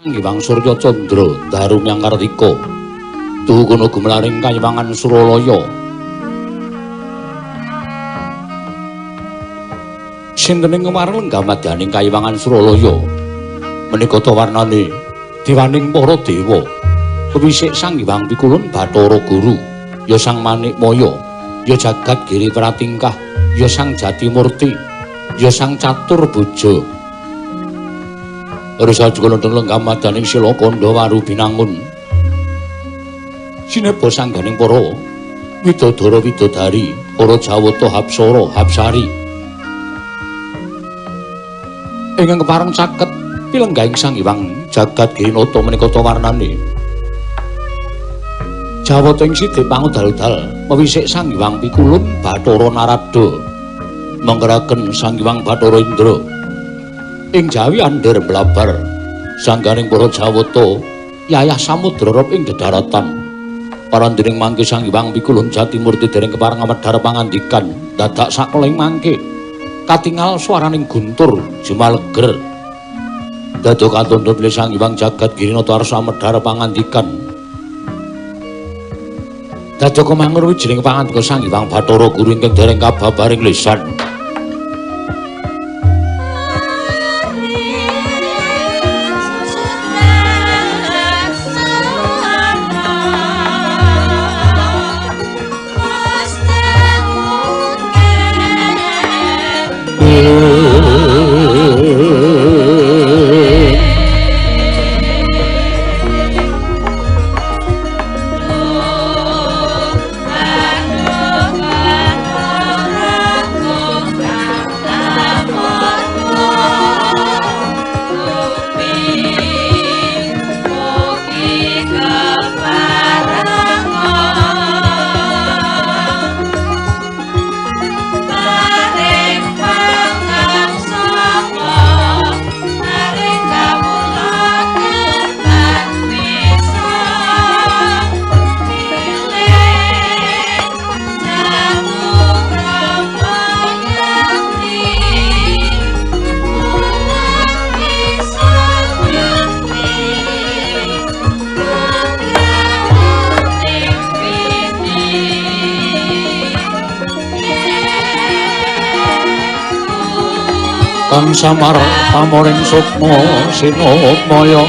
Hyang Surya Candra Daru Myangkartika tuhu kono gumlaring kayiwangan Suralaya. Sinten ing wareng lenggah madyaning kayiwangan Suralaya menika ta warnane dewaning para dewa. Kewisik Sang Hyang Pikulun Bathara Guru, ya Sang Manikmaya, ya Jagat Giri Pratingkah, ya Sang Jatimurti, ya Sang Catur Boja. Risa juga nonton lenggah madaning sila kandha waru binangun. Sineba sangganing para widodara widodari, para jawata hapsara hapsari. Ingkang kepareng caket pilenggahing Sang Hyang Jagat Girinata menika ta warnane. Jawata ing sidhe pangudal-udal mewisik Sang Hyang Pikulun Bathara Narada manggeraken Sang Hyang Bathara Indra. Ing Jawi andher blabar sangganing para jawata yayah samudra rep ing dedaratan. Parandining mangke Sang Hyang Pikulun Jatimurti dereng kepareng amedhar pangandikan dadak sakeling mangke katingal swaraning guntur jumaleger. Dados katundha bilih Sang Hyang Jagat Girinata arsa amedhar pangandikan. Dados kemangur wijining pangandika Sang Hyang Bathara Guru ingkang dereng kababaring lisan. Kang samar pamoring sukma sinopmaya.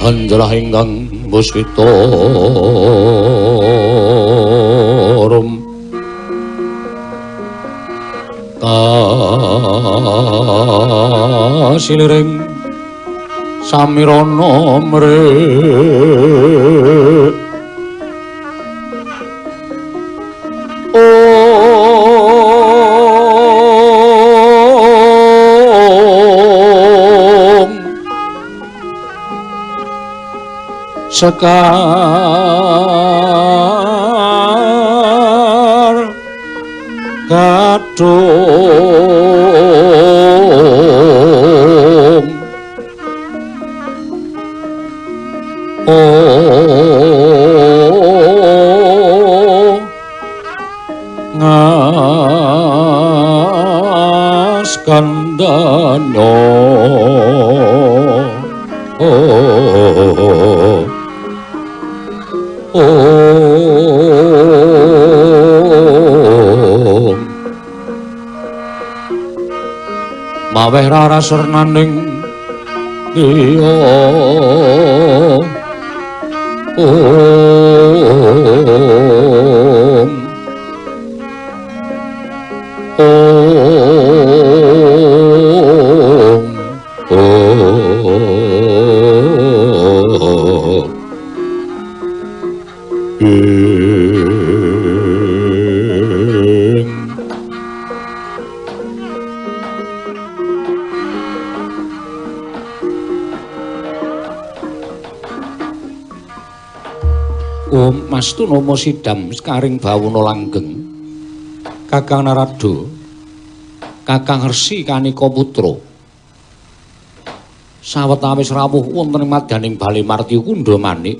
Anjelah ingkang muspita rum kasiliring samirana mrek. Sekar gadhung ngaskandanya. Aweh rara sernaning iya om om om Om Mastu Nomo Sidam Sekaring Bawono Langgeng Kakang Narada Kakang Resi Kanika Putra sawetawis rawuh wonten ing madyaning Bale Martya Kundha Manik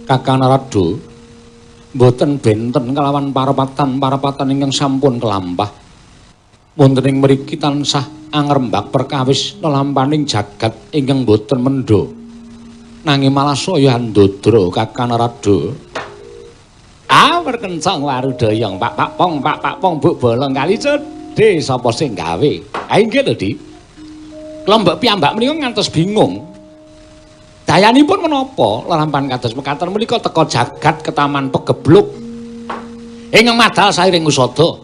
Kakang Narada mboten benten kelawan parapatan-parapatan ingkang sampun kelampah wonten ing mriki tansah angrembak perkawis lelampaning jagat ingkang mboten mendha nanging malah saya andodra Kakang Narada. Awar kencang warudayang pak pak pong pak pak pong buk bolong kali cedhe sapa sing gawe. Ha inggih lho Dik. Klombok piyambak menika ngantos bingung. Dayanipun menapa lelampahan kados mekaten menika teka jagat ketaman pegebluk ingkang madal sairing usada.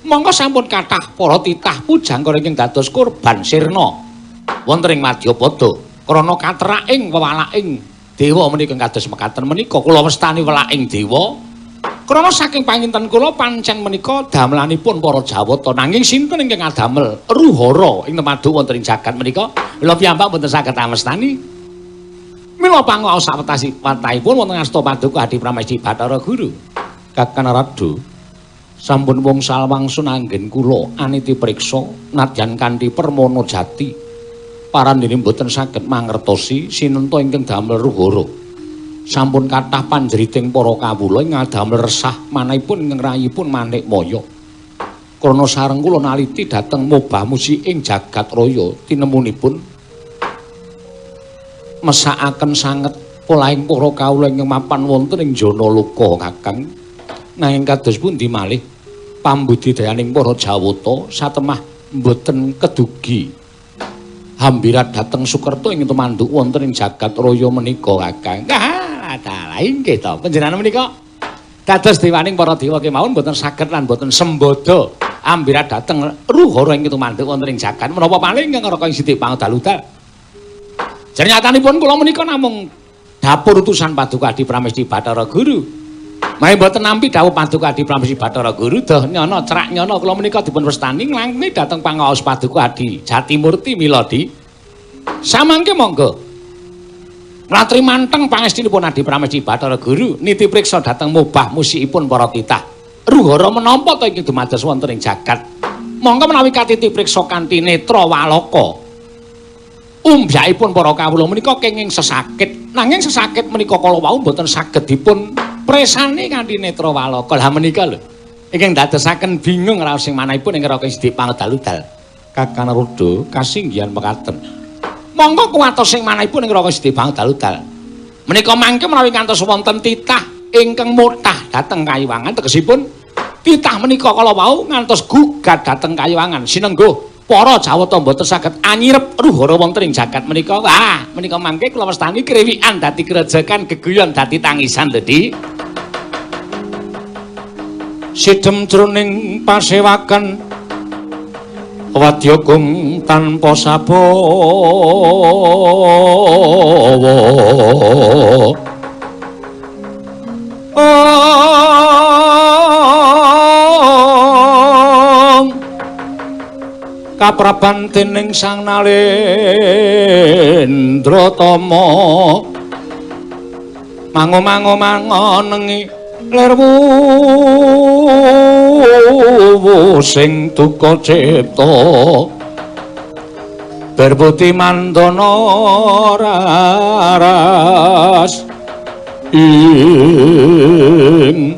Monggo sampun kathah para titah pujangkara ingkang dados korban sirna wonten ing Madyapada krana kateraking wewalaking dewa menika kados mekaten menika kula wastani welaking dewa. Krana saking panginten kula pancen menika damelanipun para Jawata nanging sinten ingkang ngadamel ruhara ing temaduk wonten ing jagat menika kula piyambak mboten saged amestani. Mila pangaos sawetasi watahipun wonten asta paduka Adi Pramesti Bathara Guru. Kakang Narada sampun wngsal wangsun anggen kula aniti priksa nadyan kanthi permana jati parandene mboten saged mangertosi sinenta ingkang damel ruhara. Sampun kathah panjeriting para kawula ing ngadamel resah manahipun ingkang rayipun Manikmaya. Krana sareng kula naliti dhateng mobah musi ing jagat raya tinemunipun mesakaken sanget polahing para kawula ingkang mapan wonten ing jana loka Kakang. Nanging kados pundi malih pambudidayaning para Jawata satemah mboten kedugi hambirat dhateng Sukerta ing tumanduk wonten ing jagat raya menika Kakang. Dalah inggih to panjenengan menika dados dewaning para dewa kemawon mboten saged lan mboten sembodo ambirat dhateng ruhara ing tumanduk wonten ing jagat menapa paling ingkang raka ing sithik pangdaludal. Jernyatanipun kula menika namung dapur utusan Paduka Adi Pramesti Bathara Guru. Mahe mboten nampi dawuh Paduka Adi Pramesti Bathara Guru doh nyono cerak nyono kula menika dipun wastani nglangkungi dhateng pangaos Paduka Adi Jatimurti Miladi. Samangke monggo nglatri manteng pangestinipun Adi Pramesti Bathara Guru niti priksa dhateng mobah musikipun para titah. Ruhara menapa ta iki dumados wonten ing jagat? Monggo menawi katiti priksa kanthi netra walaka. Umbyakipun para kawula menika kenging sesakit. Nanging sesakit menika kala wau mboten saged dipun presani kanthi netra walaka. Lah menika lho ingkang dadosaken bingung raos sing manahipun ing raka sithik pangdaludal. Kakang Narada kasinggihan mekaten. Monggo kuwatos sing manahipun ing raka sithik pangdaludal. Menika mangke menawi ngantos wonten titah ingkang motah dhateng kayiwangan tegesipun titah menika kala wau ngantos gugat dhateng kayiwangan sinengguh para Jawata mboten saged anyirep ruhara wonten ing jagat menika. Wah, menika mangke kula wastani kriwikan dadi grejekan geguyon dadi tangisan lho Dik. Sidem jroning pasewakan wadya gung tanpa sabawa. Kapraban dening Sang Nalendra Tama mango-mango mangonengi lir wuwu sing duka cipta berbuti mandana raras ing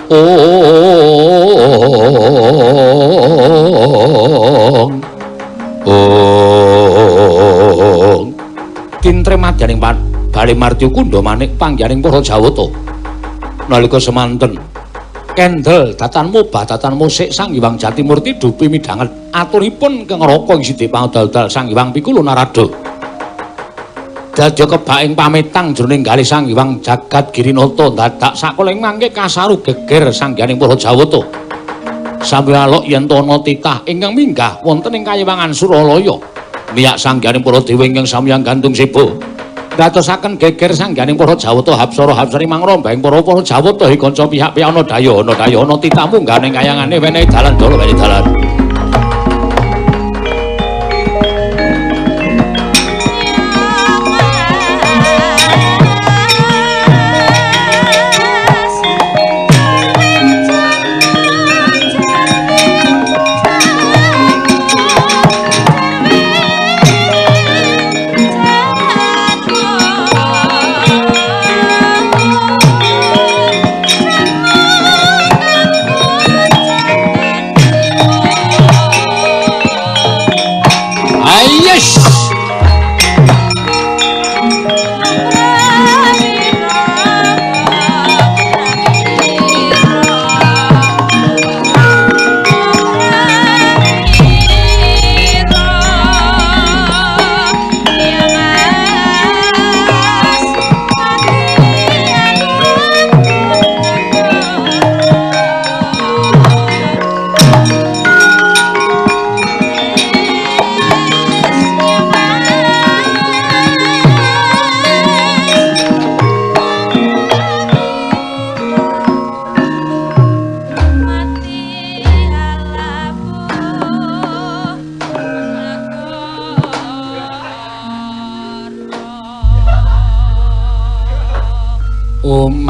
ong ong tintre madyaning Bale Martya Kundha Manik panggihaning para Jawata nalika semanten kendel datan mobah datan musik Sang Hyang Jatimurti dupi midhanget Aturipun kang raka ing Sidi Pangudal-udal Sang Hyang Pikulu Narada. Dadya kebak ing pametang jroning galih Sang Hyang Jagat Girinata dadak sakoling mangke kasaru geger sangganing para Jawata. Samya alok yen ana titah ingkang minggah wonten ing kayiwangan Suralaya. Miyak sangganing para dewa ingkang samya gantung seba. Dadosaken geger sangganing para Jawata hapsara hapsari mangromba ing para Jawata he kanca pihak-pihak ana daya ana daya ana titah munggah ning kayangane wenehi dalan dala wenehi dalan.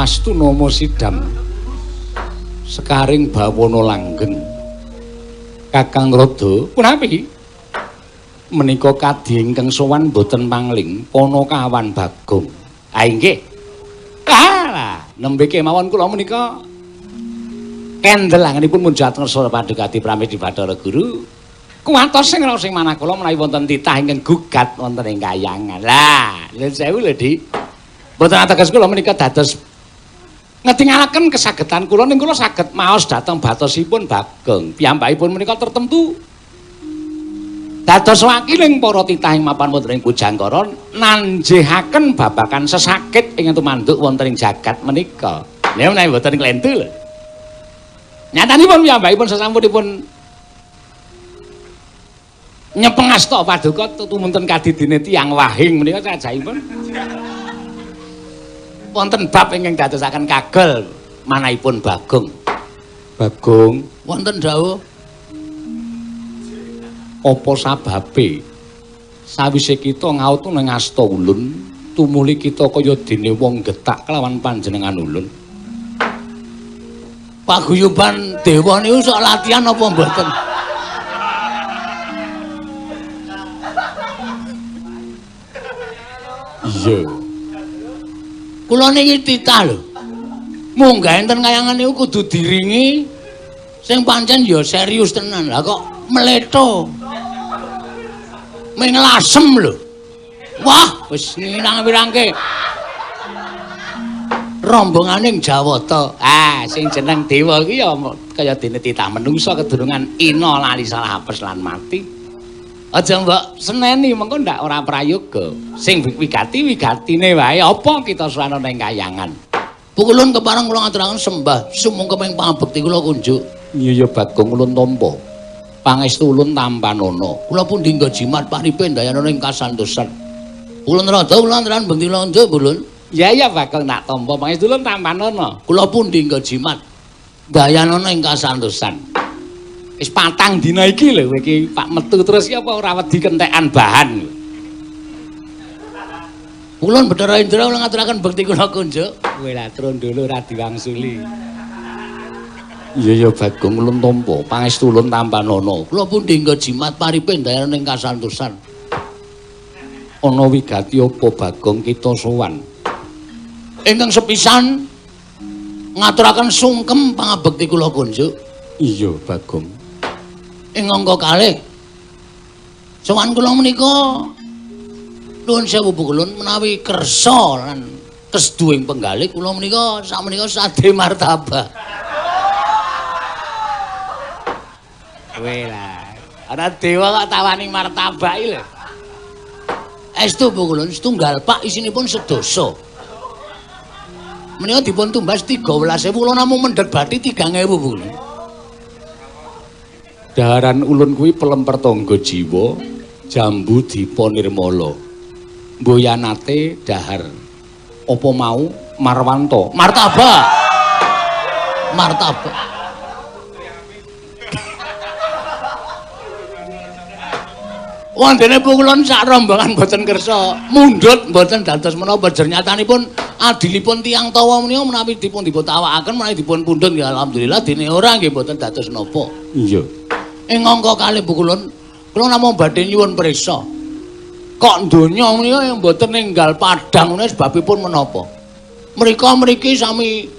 Mas Tunomo Sidam sekaring bawana langgeng Kakang Rada punapi menika kadhi ingkang sowan boten pangling Panakawan Bagong. Ah inggih. Ah nembe kemawon kula menika kendel angenipun munjat ngersa padukati pramedi Bathara Guru kuwatos sing raos sing manah kula menawi wonten titah ingkang gugat wonten ing kayangan. Lah, lha sewu lho Dik. Mboten ateges kula menika dados ngetingalaken kesagetan kula ning kula saged maos dhateng batosipun Bagong. Piyambakipun menika tertentu dados wakiling para titah ing mapan wonten ing Pujangkara nanjehaken babagan sesakit ing tumanduk wonten ing jagat menika. Lha menawi mboten klentu lho. Nyatanipun piyambakipun sasampunipun nyepengasta paduka tumunten kadidine tiyang wahing menika sajaipun wonten bab ingkang dadosaken kagel manahipun Bagong. Bagong wonten dawuh apa sababe sawise kita ngaut ning asta ulun tumuli kita kaya dene wong getak kelawan panjenengan ulun. Paguyuban dewa niku sok latihan apa mboten? Iya. Kula niki titah lho. Munggah enten kayangan niku kudu diringi sing pancen ya serius tenan. Lah kok mletho. Ming lasem lho. Wah, wis ngirang-wirangke. Rombonganing Jawata. Ah, sing jeneng dewa iki ya kaya dene titah menungsa kedurungan ina lali salah apes lan mati. Aja mbok seneni mengko ndak ora prayoga. Sing wigati wigatine wae apa kita suwana ning kayangan. Pukulun kepareng kula ngaturaken sembah sumangga ing pangabekti kula kunjuk. Iya ya Bagong ulun tampa. Pangestu ulun tampanana. Kula pundi nggo jimat paripe ndayana ing kasantosan. Ulun rada kula antran bekti londo ulun. Iya ya Bagong tak tampa pangestu ulun tampanana. Kula pundi nggo jimat ndayanana ing kasantosan. Wis patang dina iki lho kowe iki Pak metu terus iki apa ora wedi kentekan bahan. Ulun Bathara Indra kula ngaturaken bekti kula kunjuk. Kowe lah trondolo ora diwangsuli. Iya ya Bagong ulun tampa pangestu ulun tampanana. Kula pundi nggo jimat paripe ndayana ing kasantosan. Ana wigati apa Bagong kita sowan? Ingkang sepisan ngaturaken sungkem pangabekti kula kunjuk. Iya Bagong. Ing angka kalih sowan kula menika nuwun sewu pukulun menawi kersa lan kesduwing penggalih kula menika sakmenika sade martabak. Kowe lah Ana dewa kok tawani martabak iki lho. Estu pukulun setunggal pak isinipun sedasa. Menika dipun tumbas 13.000 kula namung mendhet bathi 3.000 pukulun. Daharan ulun kuwi pelemper tangga jiwa, jambu dipa nirmala. Mboyanate dahar. Apa mau Marwanto? Martabak. Martabak. Wondene pukulun sak rombongan mboten kersa mundhut mboten dados menapa jernyatanipun adilipun tiyang tawa menika menawi dipun dipun tawakaken menawi dipun pundhut nggih alhamdulillah dene ora nggih mboten dados napa. Iya. Ing angka kalih pukulun kula namung badhe nyuwun priksa. Kok donya menika mboten ninggal padhang menika sebabipun menapa? Mrika mriki sami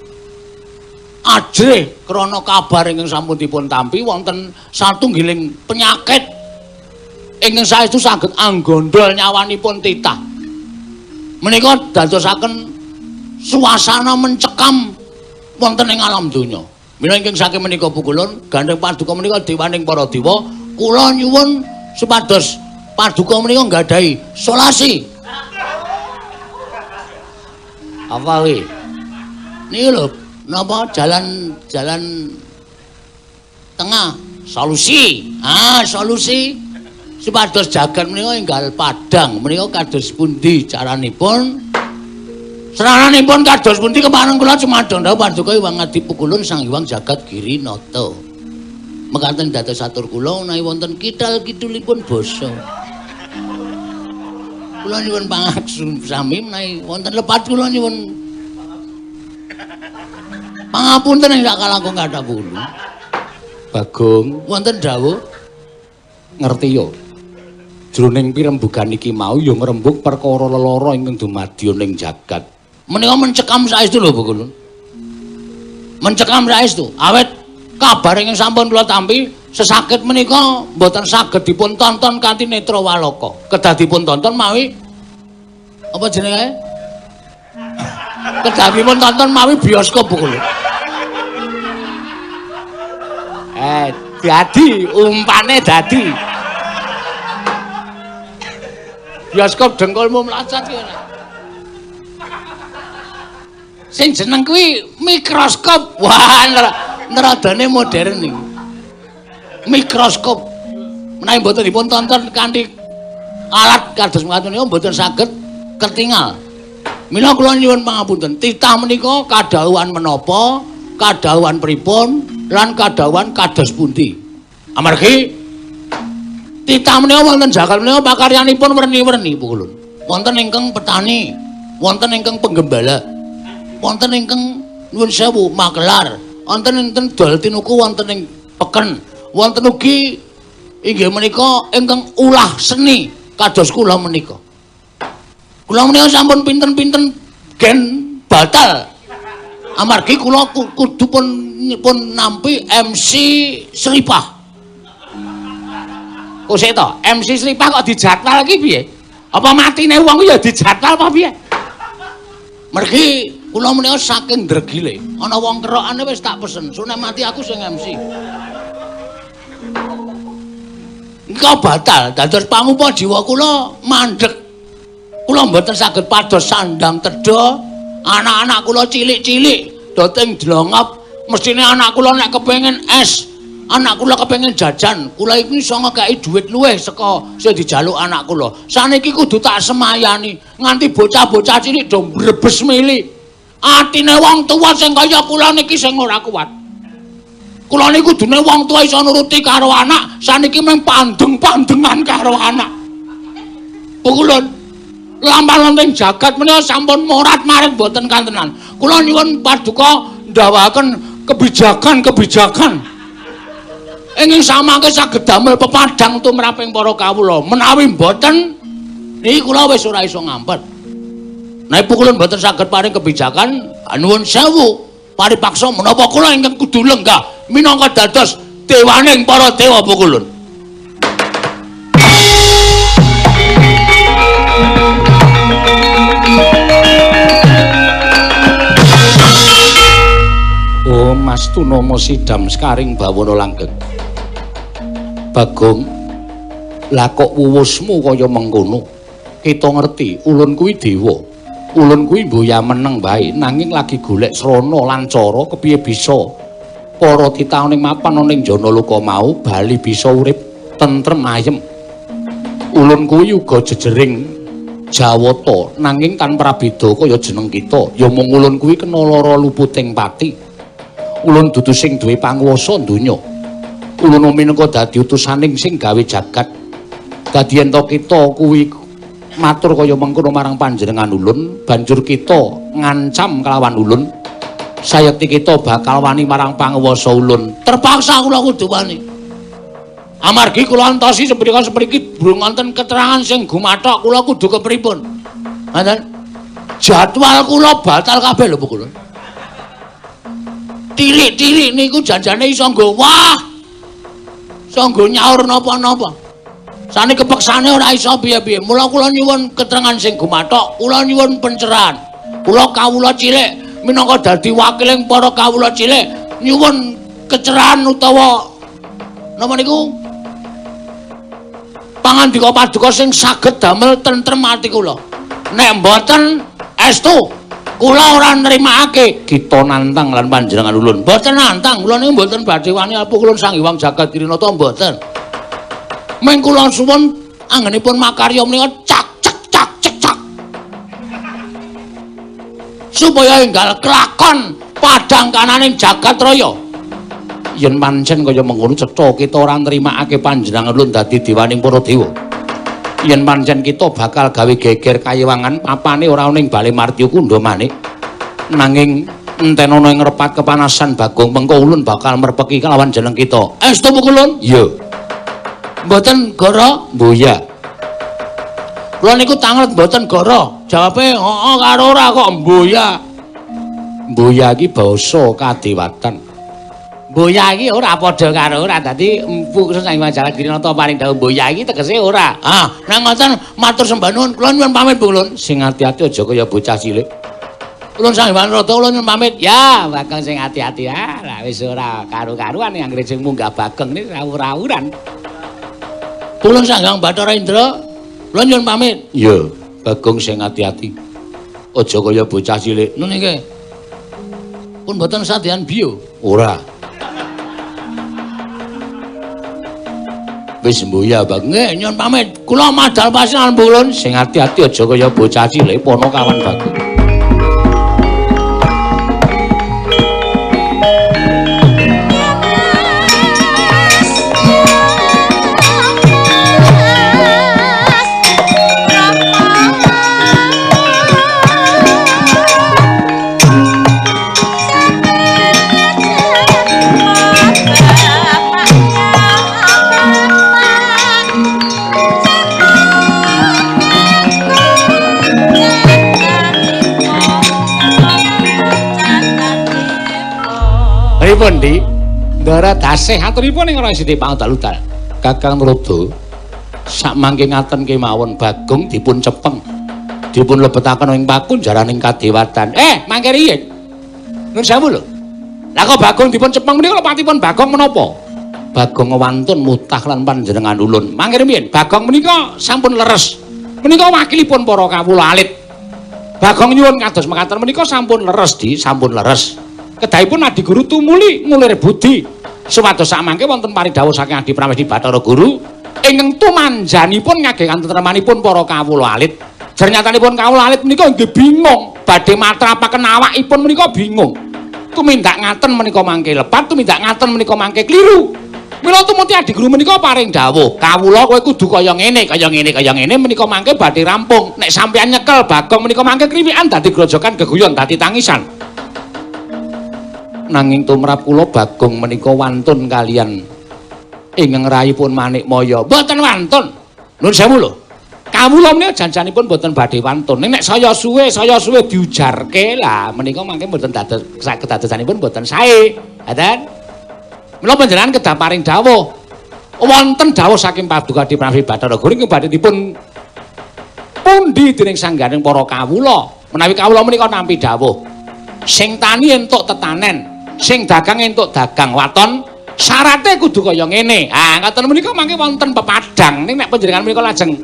ajrih krana kabar ingkang sampun dipun tampi wonten satunggiling penyakit ingkang saestu saged anggondol nyawanipun titah. Menika dadosaken suasana mencekam wonten ing alam donya. Mila ingkang saking menika pukulun gandheng paduka menika dewaning para dewa, kula nyuwun supados paduka menika nggadahi solasi. Apa kuwi? Niki lho, napa jalan-jalan tengah solusi. Ah, solusi supados jagat menika enggal padhang menika kados pundi caranipun? Srananipun kados pundi kepareng kula cumadong dawuh paduka Hyang Adi Pukulun Sang Hyang Jagat Girinata. Mekaten dados atur kula menawi wonten kidal kidulipun basa. Kula nyuwun pangaksami menawi wonten lepat kula nyuwun pangapunten ing sak kalangkung kathah pukulun. Bagong wonten dawuh ngerti yo. Jroning pirembugan iki mau ya ngrembug perkara lelara ingkang dumadya ning jagat. Menika mencekam saestu lho Pukulun. Mencekam saestu. Awit kabar ingkang sampun kula tampi sesakit menika mboten saged dipun tonton kanthi netra walaka. Kedah dipun tonton mawi apa jenenge? Kedah dipun tonton mawi bioskop Pukulun. Dadi umpane dadi. Bioskop dengkulmu mlacet ki ora. Sing jeneng kuwi mikroskop. Wah, neradane modern iki. Mikroskop. Menawi mboten dipun tonton kanthi alat kados mekaten niku mboten saged ketingal. Mila kula nyuwun pangapunten, titah menika kadhawuhan menapa, kadhawuhan pripun, lan kadhawuhan kados pundi. Amargi titah menika wonten jagat menika pakaryanipun werni-werni pukulun. Wonten ingkang petani, wonten ingkang penggembala, wonten ingkang nuwun sewu makelar, wonten enten dol tinuku wonten ing peken, wonten ugi inggih menika ingkang ulah seni kados kula menika. Kula menika sampun pinten-pinten gen batal. Amargi kula kudu pun nampi MC Sripah. Kok sik to, MC Sripah kok dijadwal iki piye? Apa matine wong ya dijadwal apa piye? Mergi kula menika saking dregile, ana wong kerokane wis tak pesen, sune mati aku sing MC. Engko batal, dados pangupa jiwa kula mandheg. Kula mboten saged pados sandang tedha, anak-anak kula cilik-cilik dhateng dlongop, mestine anak kula nek kepengin es, anak kula kepengin jajan, kula iki iso ngekeki dhuwit luwih saka sing dijaluk anak kula. Saniki kudu tak semayani nganti bocah-bocah cilik do mbrebes mili. Atine wong tuwa sing kaya kula niki sing ora kuat. Kula niku kudune wong tuwa iso nuruti karo anak, saniki mung pandeng-pandengan karo anak. Pukulun lampah wonten jagat menika sampun morat-marit mboten kantenan. Kula nyuwun paduka ndhawuhaken kebijakan-kebijakan ingkang samangke saged damel pepadhang tumraping para kawula. Menawi mboten niki kula wis ora iso ngampet. Nek pukulun mboten saged paring kebijakan, nuwun sewu paripaksa menapa kula ingkang kudu lenggah minangka dados dewaning para dewa pukulun. Oh Mas Tunama Sidam Sekaring Bawana Langgeng. Bagong Lah kok wuwusmu kaya mengkono? Kita ngerti ulun kuwi dewa. Ulun kuwi mboya meneng wae nanging lagi golek srana lan cara kepiye bisa para titah ning mapan ana ning Janaloka mau bali bisa urip tentrem ayem. Ulun kuwi uga jejering Jawata nanging tanpa prabeda kaya jeneng kita, ya mung ulun kuwi kena lara luputing pati. Ulun dudu sing duwe panguwasa donya. Ulun minangka dadi utusaning sing gawe jagat. Dadi yen to kita kuwi matur kaya mengkono marang panjenengan ulun, banjur kita ngancam kelawan ulun, sayekti kita bakal wani marang panguwasa ulun. Terpaksa kula kudu wani. Amargi kula antosi sempriki durung wonten keterangan sing gumathok kula kudu kepripun. Ngoten. Jadwal kula batal kabeh lho kula. Tilik-tilik niku janjane iso nggo wah. Iso nggo nyaur napa-napa. Sane kepeksane ora iso piye-piye. Mula kula nyuwun keterangan sing gumathok, kula nyuwun pencerahan. Kula kawula cilik minangka dadi wakiling para kawula cilik nyuwun kecerahan utawa napa niku? Pangandika paduka sing saged damel tentrem ati kula. Nek mboten estu kula ora nrimakake. Kita nantang lan panjenengan ulun. Mboten nantang, kula niku mboten badhe wani apa kula Sang Hyang Jagat Girinata mboten. Ming kula suwun anggenipun makarya menika cak cek cak cek cak. Supaya enggal kelakon padhang kananing jagat raya. Yen pancen kaya mengkono cetha kita ora nrimakake panjenengan ulun dadi dewaning para dewa. Yen pancen kita bakal gawe geger kayewangan papane ora ana ing bale Martya Kundha manik. Nanging enten ana ing repat kepanasan Bagong mengko ulun bakal merpeki kelawan jeneng kita. Estu ulun? Iya. Mboten goro? Mboya. Kula niku tanglet mboten goro. Jawabe heeh karo ora kok mboya. Mboya iki basa kadewatan. Mboya iki ora padha karo ora. Dadi empu Sang Hyang Jagat Girinata paring dawuh mboya iki tegese ora. Ah, nek ngoten matur sembah nuwun, kula nyuwun pamit Bu Ulun. Sing ati-ati aja kaya bocah cilik. Ulun Sang Hyang Rata kula nyuwun pamit. Ya, Bagong sing ati-ati ah. Lah wis ora karu-karuan anggere sing munggah Bagong niki rawur-rawuran. Ulun Sang Hyang Bathara Indra, kula nyuwun pamit. Iya, Bagong sing ati-ati. Aja kaya bocah cilik. Nun iki. Pun mboten sadean biyo. Ora. Wis mboya Bagong. Nggih, nyuwun pamit. Kula madal pasinan ulun. Sing ati-ati aja kaya bocah cilik pono kawan Bagong. Pripun, Dik? Ndara dasih aturipun ing Resi Pangdaludal. Kakang Narada sakmangke ngaten kemawon Bagong dipun cepeng. Dipun lebetaken ing pakunjaraning kadewatan. Mangke riyin. Nuwun sewu lho. Lah kok Bagong dipun cepeng menika lepatipun Bagong menapa? Bagong wantun mutah lan panjenengan ulun. Mangke riyin Bagong menika sampun leres. Menika wakilipun para kawula alit. Bagong nyuwun kados mekaten menika sampun leres, Di, sampun leres. Kedahipun Adi Guru tumuli ngulir budi supados sakmangke wonten paridhawuh saking Adi Pramesti Bathara Guru ingkang tumanjanipun ngageng katentremanipun para kawula alit. Jernyatanipun kawula alit menika nggih bingung badhe matrapaken awakipun menika bingung. Tumindak ngaten menika mangke lepat, tumindak ngaten menika mangke kliru. Mila tumuti Adi Guru menika paring dawuh, kawula kowe kudu kaya ngene, kaya ngene, kaya ngene menika mangke badhe rampung. Nek sampeyan nyekel Bagong menika mangke kriwikan dadi grojogan geguyon dadi tangisan. Nanging tumrap kula Bagong menika wantun kalian ingkang rayipun Manikmaya. Mboten wantun. Nuwun sewu lho. Kawula menika janjanipun mboten badhe wantun. Ning nek saya suwe diujarke lah menika mangke mboten dados kedadosanipun mboten sae. Ngaten. Mila panjenengan kedah paring dawuh. Wonten dawuh saking Paduka Adi Prawi Bathara Guru ingkang badhe dipun pundi dening sangganing para kawula. Menawi kawula menika nampi dawuh. Sing tani entuk tetanen, sing dagang entuk dagang waton, Syarate kudu kaya ngene. Ah, ngoten menika mangke wonten pepadang. Ning nek panjenengan menika lajeng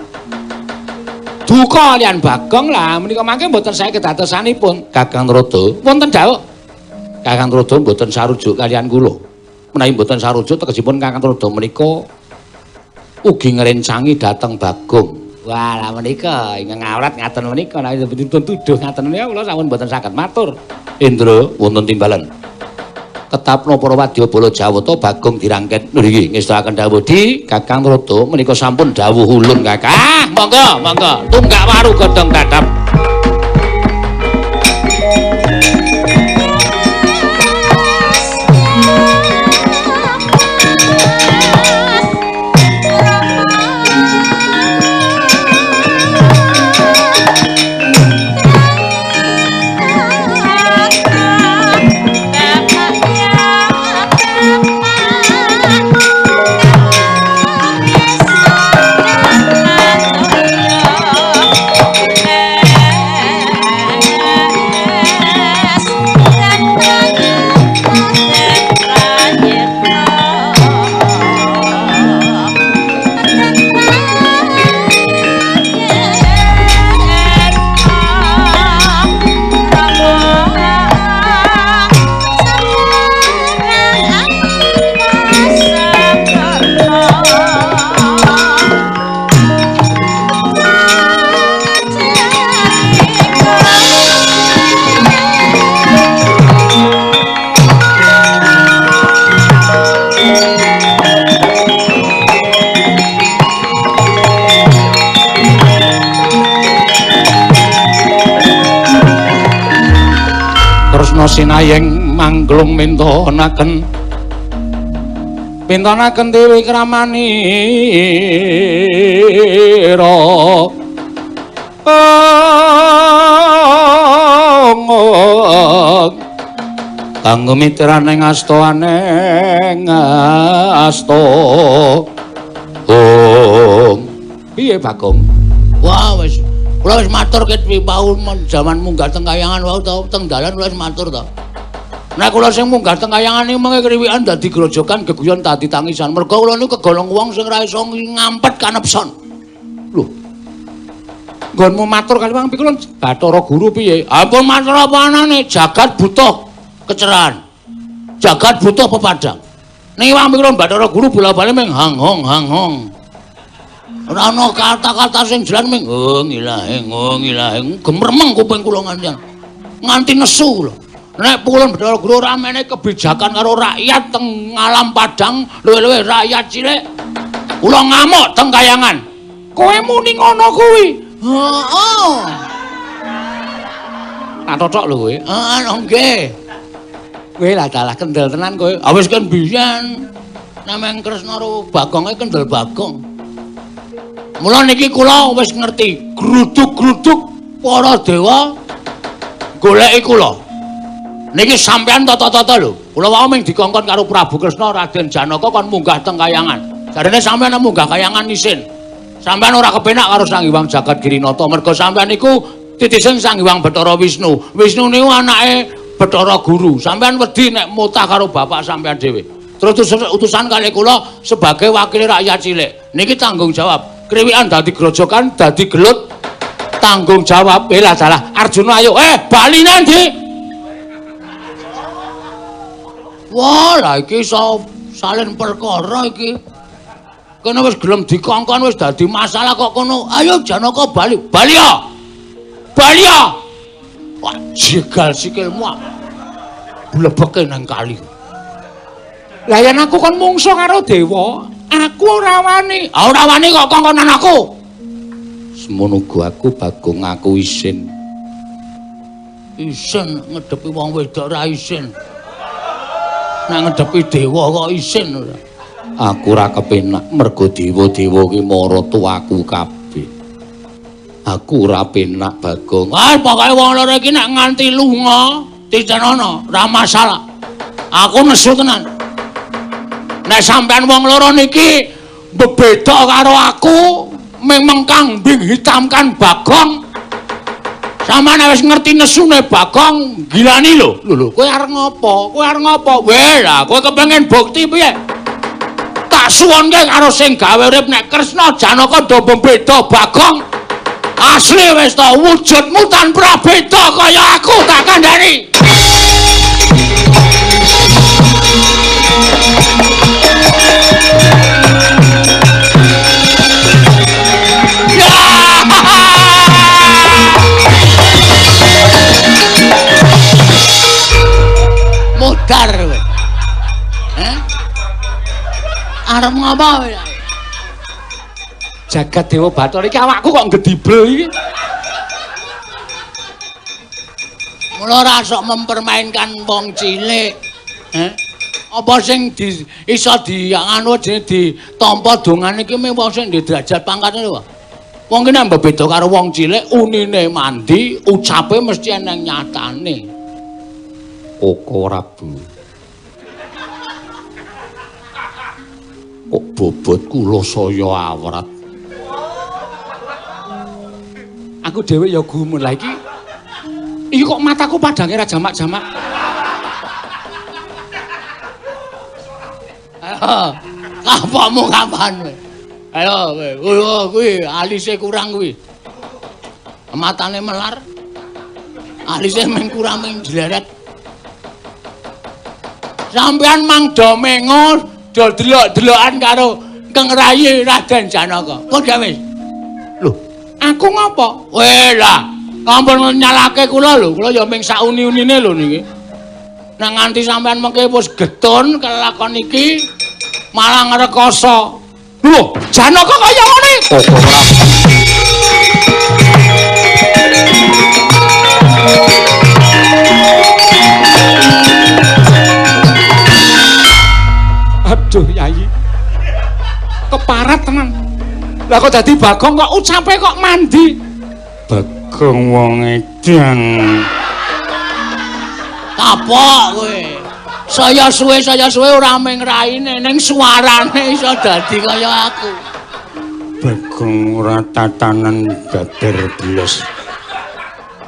duka kaliyan Bagong lah menika mangke mboten sae kedadosanipun. Kakang Narada, wonten dawuh. Kakang Narada mboten sarujuk kaliyan kula. Menawi mboten sarujuk tegesipun Kakang Narada menika ugi ngrencangi dhateng Bagong. Wah, lah menika ingkang ngawrat ngaten menika nek dipun tuduh ngaten menika kula sampun mboten saged matur. Indra wonten timbalan. Ketapno para wadyabala Jawata Bagong dirangket ngriki ngestakaken dawuh di Kakang Narada menika sampun dawuh ulun Kakang. Monggo, monggo tunggak waru godhong dadap. Sinayeng mangglung mintonaken mintonaken dewi kramanira kanggo mitrane asta aneng asta. Piye Bagong? Wah wis kula wis matur ket wau jaman munggah teng kayangan wau to teng dalan kula wis matur to. Nek kula sing munggah teng kayangan niku mengke kriwikan dadi grojogan geguyon dadi tangisan. Mergo kula niku kegolong wong sing ora iso ngampet kanepson. Lho. Nggonmu matur kali wong pikulun Bathara Guru piye? Ampun matur apa anane, jagat butuh kecerahan. Jagat butuh pepadang. Ning wong pikulun Bathara Guru bola-bali ming hang hong hang hong. Ora ana kata-kata sing jelas ming ngilahing ngilahing gemermeng kuping kula nganti nganti nesu kula. Nek pukulun Bathara Guru ora menehi kebijakan karo rakyat teng alam padang luwih-luwih rakyat cilik kula ngamuk teng kayangan. Kowe muni ngono kuwi? Heeh. Tak totok lho kowe. Heeh, nggih. Kowe lah dalah kendel tenan kowe. Ah wis kan biyen nameng Kresna karo Bagonge kendel Bagong. Mula niki kula wis ngerti gruduk-gruduk para dewa goleki kula. Niki sampean tata-tata lho. Kula wau ming dikongkon karo Prabu Kresna Raden Janaka kon munggah teng kayangan. Jarene sampean munggah kayangan isin. Sampean ora kepenak karo Sang Hyang Jagat Girinata mergo sampean niku titisen Sang Hyang Bathara Wisnu. Wisnu niku anake Bathara Guru. Sampean wedi nek mutah karo bapak sampean dhewe. Terus utusan kali kula sebagai wakil rakyat cilik. Niki tanggung jawab. Kriwikan dadi grojokan, dadi gelut, tanggung jawab. Lah salah. Arjuna ayo, bali nanti. Wah, lah iki iso salin perkara iki. Kono wis gelem dikongkon wis dadi masalah kok kono. Ayo Janaka bali. Bali ya. Bali ya. Wah, jegal sikilmu. Blebeke nang kali. Lah yen aku kon mungsuh karo dewa, aku ora wani. Ah ora wani kok kongkonan aku. Semono uga aku Bagong aku isin. Isin ngedepi wong wedok ora isin. Nek ngedepi dewa kok isin ora. Aku ora kepenak mergo dewa-dewa ki maratuwaku kabeh. Aku ora penak Bagong. Ah pokoke wong loro iki nek nganti lunga titenono ora masalah. Aku nesu tenan. Nek sampean wong loro niki bebeda karo aku, ming mengkambing hitamkan Bagong. Sampeyan wis ngerti nesune Bagong gilani lho. Lho lho, kowe arep ngopo? Kowe arep ngopo? Weh lah, kowe kepengin bukti piye? Tak suwunke karo sing gawe urip nek Kresna Janaka do beda Bagong. Asli wis ta wujudmu tanpa beda kaya aku tak kandhani. Mudar kowe. Heh? Arep ngapa kowe? Jagat Dewa Bathara iki awakku kok ngedibel iki. Mula ora sok mempermainkan wong cilik. Heh? Apa sing di, iso di anu jenenge ditampa dongane iki mung wong sing ndek derajat pangkate lho. Wong ki nek beda karo wong cilik, unine mandi, ucape mesti eneng nyatane. Koko Prabu. Kok bobot kula saya awrat. Aku dhewe ya gumun lah iki. Iki kok mataku padange ra jamak-jamak. Ayo, kapamu kapan kowe? Ayo kowe, kuwi alise kurang kuwi. Matane melar. Alise mung kurang mung jleret. Sampeyan mang do mengo do delok-delokan karo Kang Rayi Raden Janaka. Kok gak wis? Lho, aku ngopo? Weh lah, ampun nyalake kula lho, kula ya ming sauni-unine lho niki. Nek nganti sampeyan mengke wis getun kelakon iki malah ngrekoso. Lho, Janaka kaya ngene. Koko Prabu. Aduh, Yayi. Keparat tenan. Lah kok dadi Bagong kok ucape kok mandi. Bagong wong edan. Kapok kowe. Saya suwe ora mung raine ning suarane iso dadi kaya aku. Bagong ora tatanan babar blas.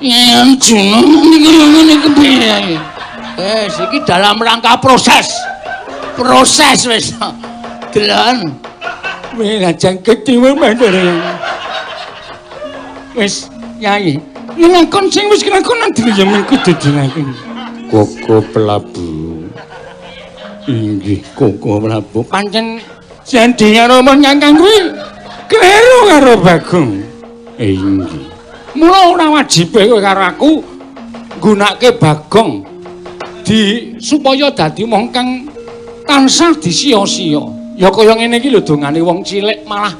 Yen jeneng niki ngene kepiye? Wis iki dalam rangka proses. Proses wis. Delon. Wis ajang ketiwe mandor. Wis Yai, nglakon sing wis kelakon nang ya mung kudu dilakoni. Koko Prabu. Inggih Koko Prabu. Pancen jandi karo nyangkang kuwi kleru karo Bagong. Inggih. Mula ora wajibe kowe karo aku nggunakake Bagong di supaya dadi wong kang tansah disia-sia. Ya kaya ngene iki lho dongane wong cilik malah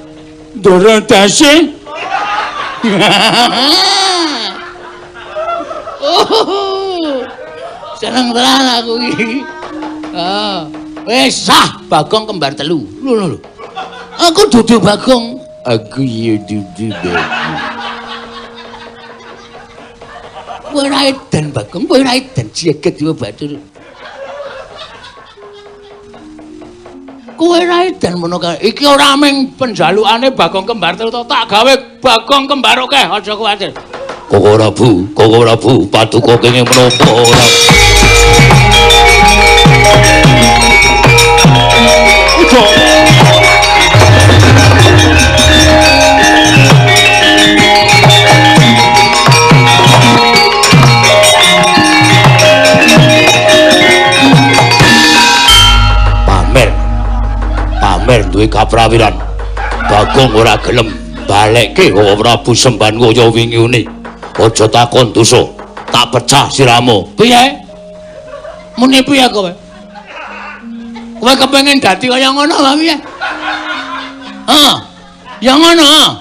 ndoro dase. Seneng tenan aku iki. Wis sah Bagong kembar telu. Lho lho. Aku dudu Bagong. Aku ya dudu Bagong. Kowe ora edan Bagong, kowe ora edan jagat Dewa Bathara. Kowe ora edan mono kae. Iki ora mung penjalukane Bagong kembar telu to, tak gawe Bagong kembar akeh, aja kuwatir. Koko Prabu, Koko Prabu, paduka kenging menapa ora? Udo. Pamer. Pamer duwe kaprawiran. Bagong ora gelem balekke Koko Prabu semban kaya wingi une. Aja takon dosa, tak pecah siramu. Piye? Muni piye kowe? Kowe kepengin dadi kaya ngono ta piye? Hah? Ya ngono.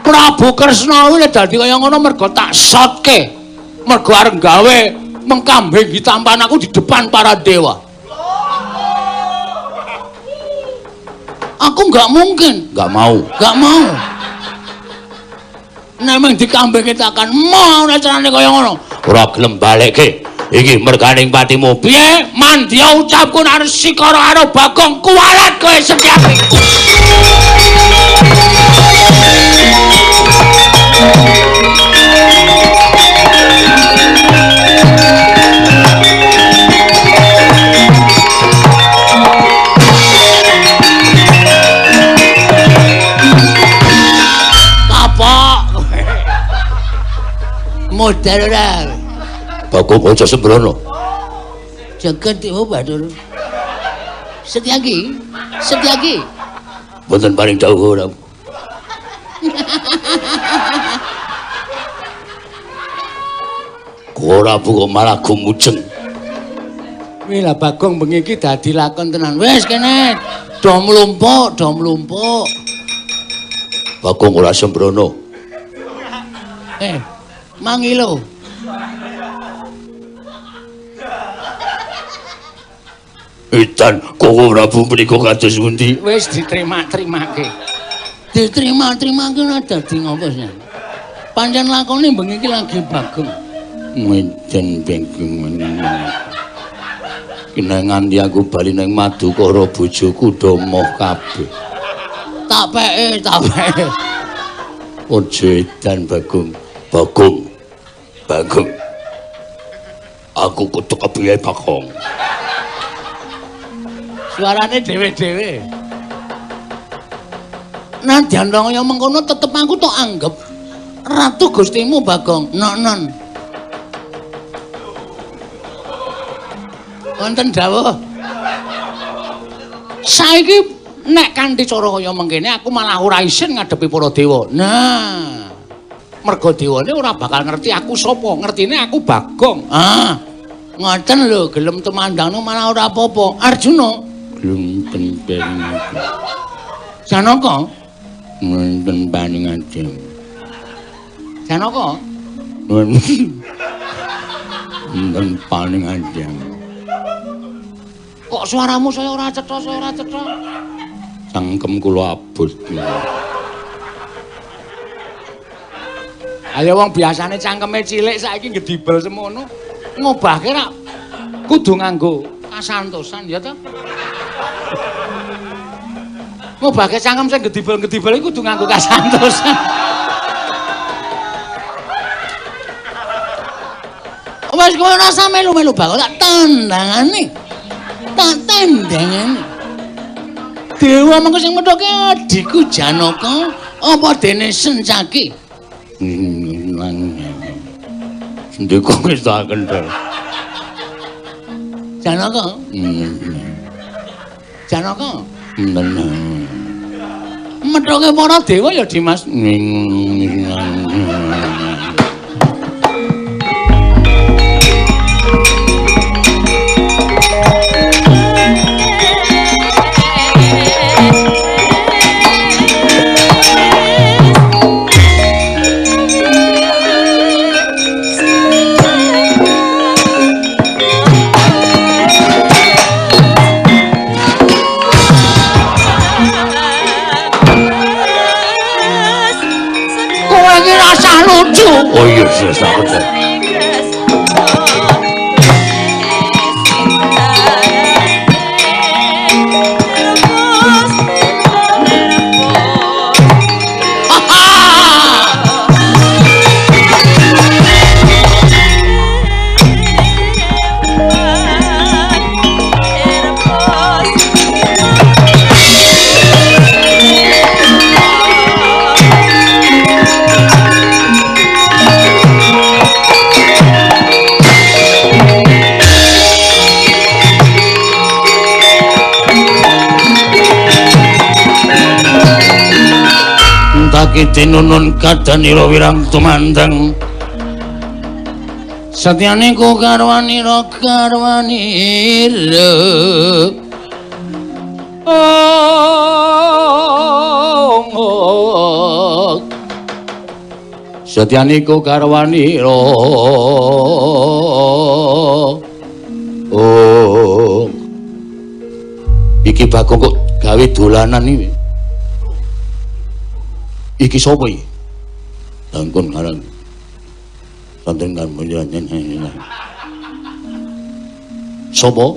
Prabu Kresna kuwi dadi kaya ngono mergo tak sotke. Mergo arep gawe mengkambing hitampan aku di depan para dewa. Aku nggak mungkin, nggak mau, nggak mau. Nemeng dikambing kitakan mau ora carane kaya ngono. Ora gelem balekke. Iki merganing patimu. Piye? Mandya ucapku nek sikara karo Bagong kuwalat kowe setiap. Modal ora. Bagong aja sembrono. Jagat dewa Bathara. Setyaki, Setyaki. Mboten paring dawuh ora. Ora kok malah gumujeng. Wih lah Bagong bengi iki dadi lakon tenan. Wis kene do mlumpuk, do mlumpuk. Bagong ora sembrono. Mangilo. Edan kowe Prabu menika kados pundi? Wis diterima-terimake. Diterima-terimake ora dadi ngopo sih. Pancen lakone bengi iki lagi Bagong. Menten Bagong. Kena nganti aku bali nang Madukara bojoku do moh kabeh. Tak peke, tak peke. Aja edan Bagong. Bagong. Bagong. Aku kudu kepiye Bagong? Suarane dhewe-dhewe. Nadyan kaya mengkono tetep aku tok anggep ratu Gustimu Bagong. Non-non. Wonten dawuh. Saiki nek kanthi cara kaya mengkene aku malah ora isin ngadepi para dewa. Nah, merga dewane ora bakal ngerti aku sapa, ngertine aku Bagong. Ah, ngoten lho, gelem tumandangno malah ora apa-apa. Arjuna gelem penting. Janaka wonten paningaden. Janaka wonten paningaden. Kok suaramu saya ora cetha, saya ora cetha. Cangkem kula abot. Ayo wong biasane cangkeme cilik saiki ngedibel semono. Ngobahke rak kudu nganggo kasantosan ya ta? Ngobahke cangkem sing gedibel-gedibel iku kudu nganggo kasantosan. Wes kowe ora usah melu-melu bakal tak tandangane. Tak tandangane. Dewa mengko sing methoke adhiku Janaka apa dene Sencaki? Sendika wis tak kendel. Janaka. Janaka. Methoke para dewa ya Dimas. Oh iya, sakit. Tinunun kadanira wirang tumandang satyane ku garwanira garwanira oh satyane ku garwanira oh iki Bagong kok gawe dolanan iki. Iki sapa iki? Dangkon karang. Santen kan munjiran. Sapa?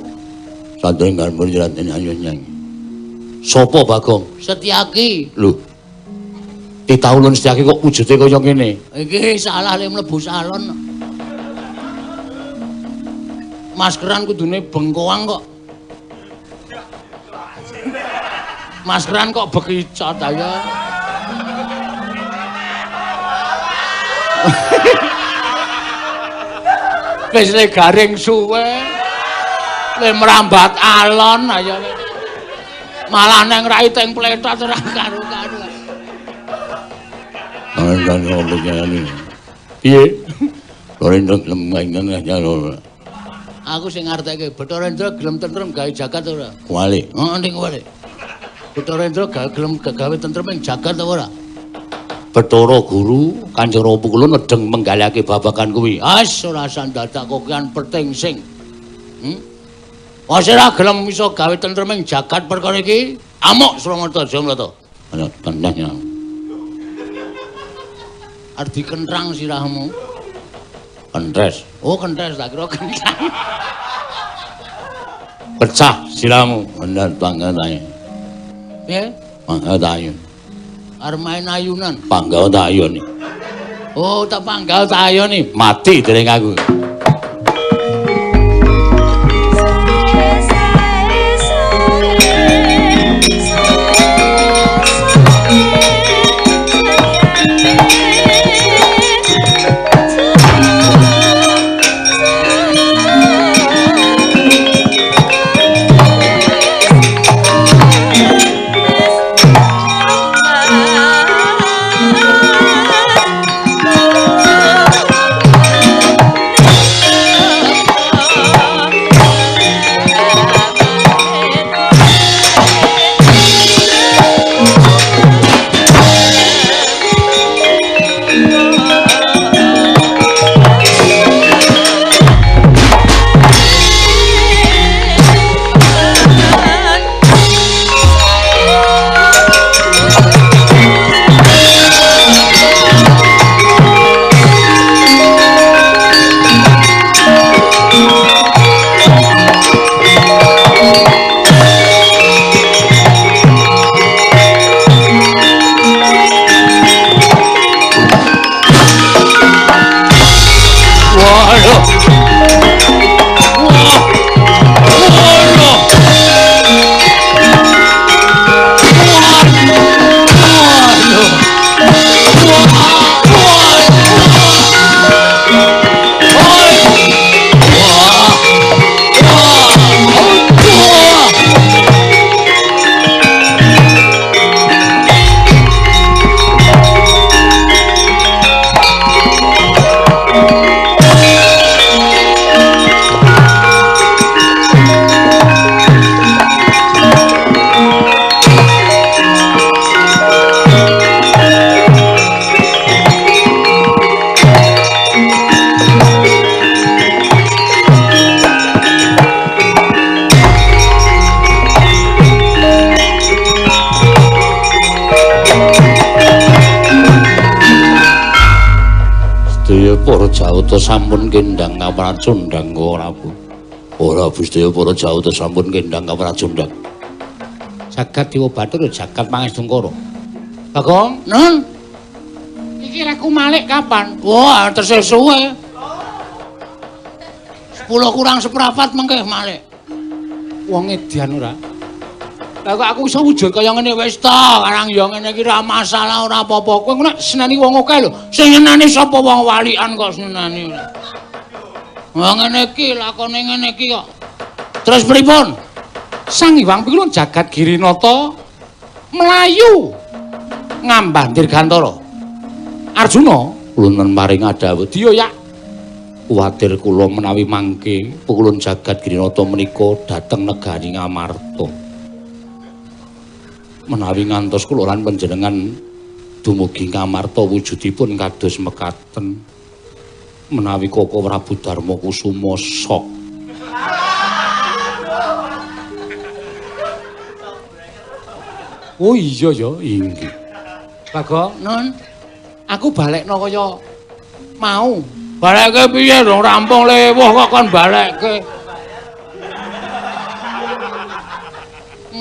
Santen kan munjiran nyanyi. Sapa Bagong? Setyaki. Lho. Titah ulun Setyaki kok wujude kaya ngene? Iki salah le mlebu salon. Maskeran kudune bengkoang kok. Maskeran kok bekicot ayo. Wis le garing suwe. Le merambat alon ayo. Malah neng rai teng pletot ora karu-karu. Piye? Bathara Indra gelem gawe. Aku sing ngarteke Bathara Indra gelem tentrem gawe jagat ora? Kuwalik. Heeh, ning kuwalik. Bathara Indra gelem gawe tentrem ing jagat ora? Bathara Guru Kanjeng Rama Pukulun wedeng menggalihake babagan kuwi. As ora sandadak kokean perting sing. Wis ora gelem iso gawe tentrem ing jagat perkara iki, amuk Suramarta Jamlata. Ana tandanya. Arep dikentrang sirahmu. Kentes. Oh, kentes tak kira kentrang. Pecah sirahmu. Bener banget ae. Piye? Pangga tayun. Arep main ayunan. Pangga tayun. Oh, tak panggal tayun. Mati dereng aku. Para Jawata sampun kendang kapracundang ora Bu. Ora sedaya para Jawata sampun kendang kapracundang. Jagat Dewa Bathara jagat Pangestungkara. Bagong, Nun. Iki reku malik kapan? Wah, tesih suwe. 10 kurang seprapat mengke malik. Wong edian ora. Lah kok aku iso wujud kaya ngene wis ta, karang ya ngene iki ora masalah ora apa-apa. Kowe nek seneni wong akeh lho. Sing nyeneni sapa wong walian kok seneni. Wah ngene iki lakone ngene iki kok. Terus pripun? Sang Hyang Pikulun jagat Girinata mlayu ngambah Dirgantara. Arjuna kula maring adhawuh diyo ya. Kuwatir kula menawi mangke Pukulun jagat Girinata menika dhateng negari Ngamarta. Menawi ngantos kula lan panjenengan dumugi Ngamarta wujudipun kados mekaten menawi Koko Prabu Darma Kusuma sok. Oh iya ya inggih. Bagong, Nun. Aku balekno kaya mau. Balekke piye dong rampung lewuh kok kon balekke.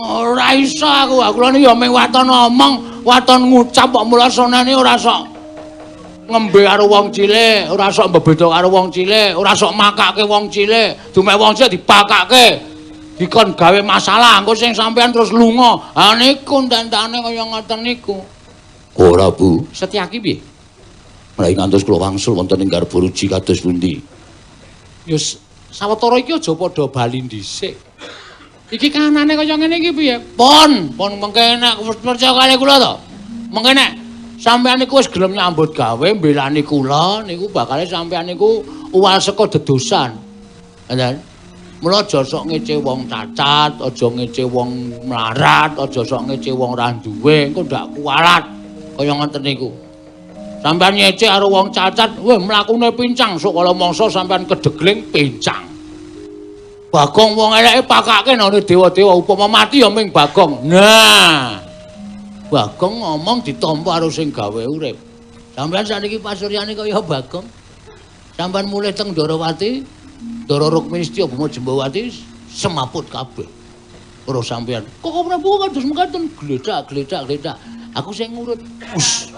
Ora iso aku, aku ya mung waton omong, waton ngucap kok mula sonane ora sok ngembe karo wong cilik, ora sok mbebeda karo wong cilik, ora sok makake wong cilik, dumek wong cilik dipakake. Dikon gawe masalah, engko sing sampean terus lunga. Ha niku tentane kaya ngoten niku. Ora, Bu. Setyaki piye? Menawi ngantos kula wangsul wonten ing garba ruji kados pundi? Ya sawetara iki aja padha bali dhisik. Iki kahanane kaya ngene iki piye? Pon, pon mengke nek percaya kali kula to. Mengke nek sampeyan niku wis gelem nyambut gawe mbelani kula niku bakale sampeyan niku uwal saka dedosan. Ngoten. Mula aja sok ngece wong cacat, aja ngece wong mlarat, aja sok ngece wong ra duwe, engko ndak kualat. Kaya ngoten niku. Sampeyan ngece karo wong cacat, weh mlakune pincang, sok kala mangsa sampeyan kedegling pincang. Bagong wong eleke pakake nang dewa-dewa, upama mati ya ming Bagong. Nah. Bagong ngomong ditampa karo sing gawe urip. Sampeyan sakniki pasuryane kaya Bagong. Sampeyan mulih teng Ndorowati, Ndara Rukmini Setya Bhuma Jembawati semaput kabeh. Ora sampeyan. Kok Prabu kados mekaten gledak gledak gledak. Aku sing ngurut. Us.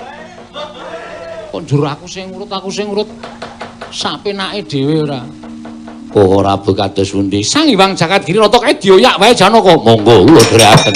Kok njur aku sing ngurut, aku sing ngurut. Sapenake dhewe ora. Kok ora kados pundi? Sang Hyang Jagat Giri rata kae dioyak wae Janaka. Monggo kula dherekaken.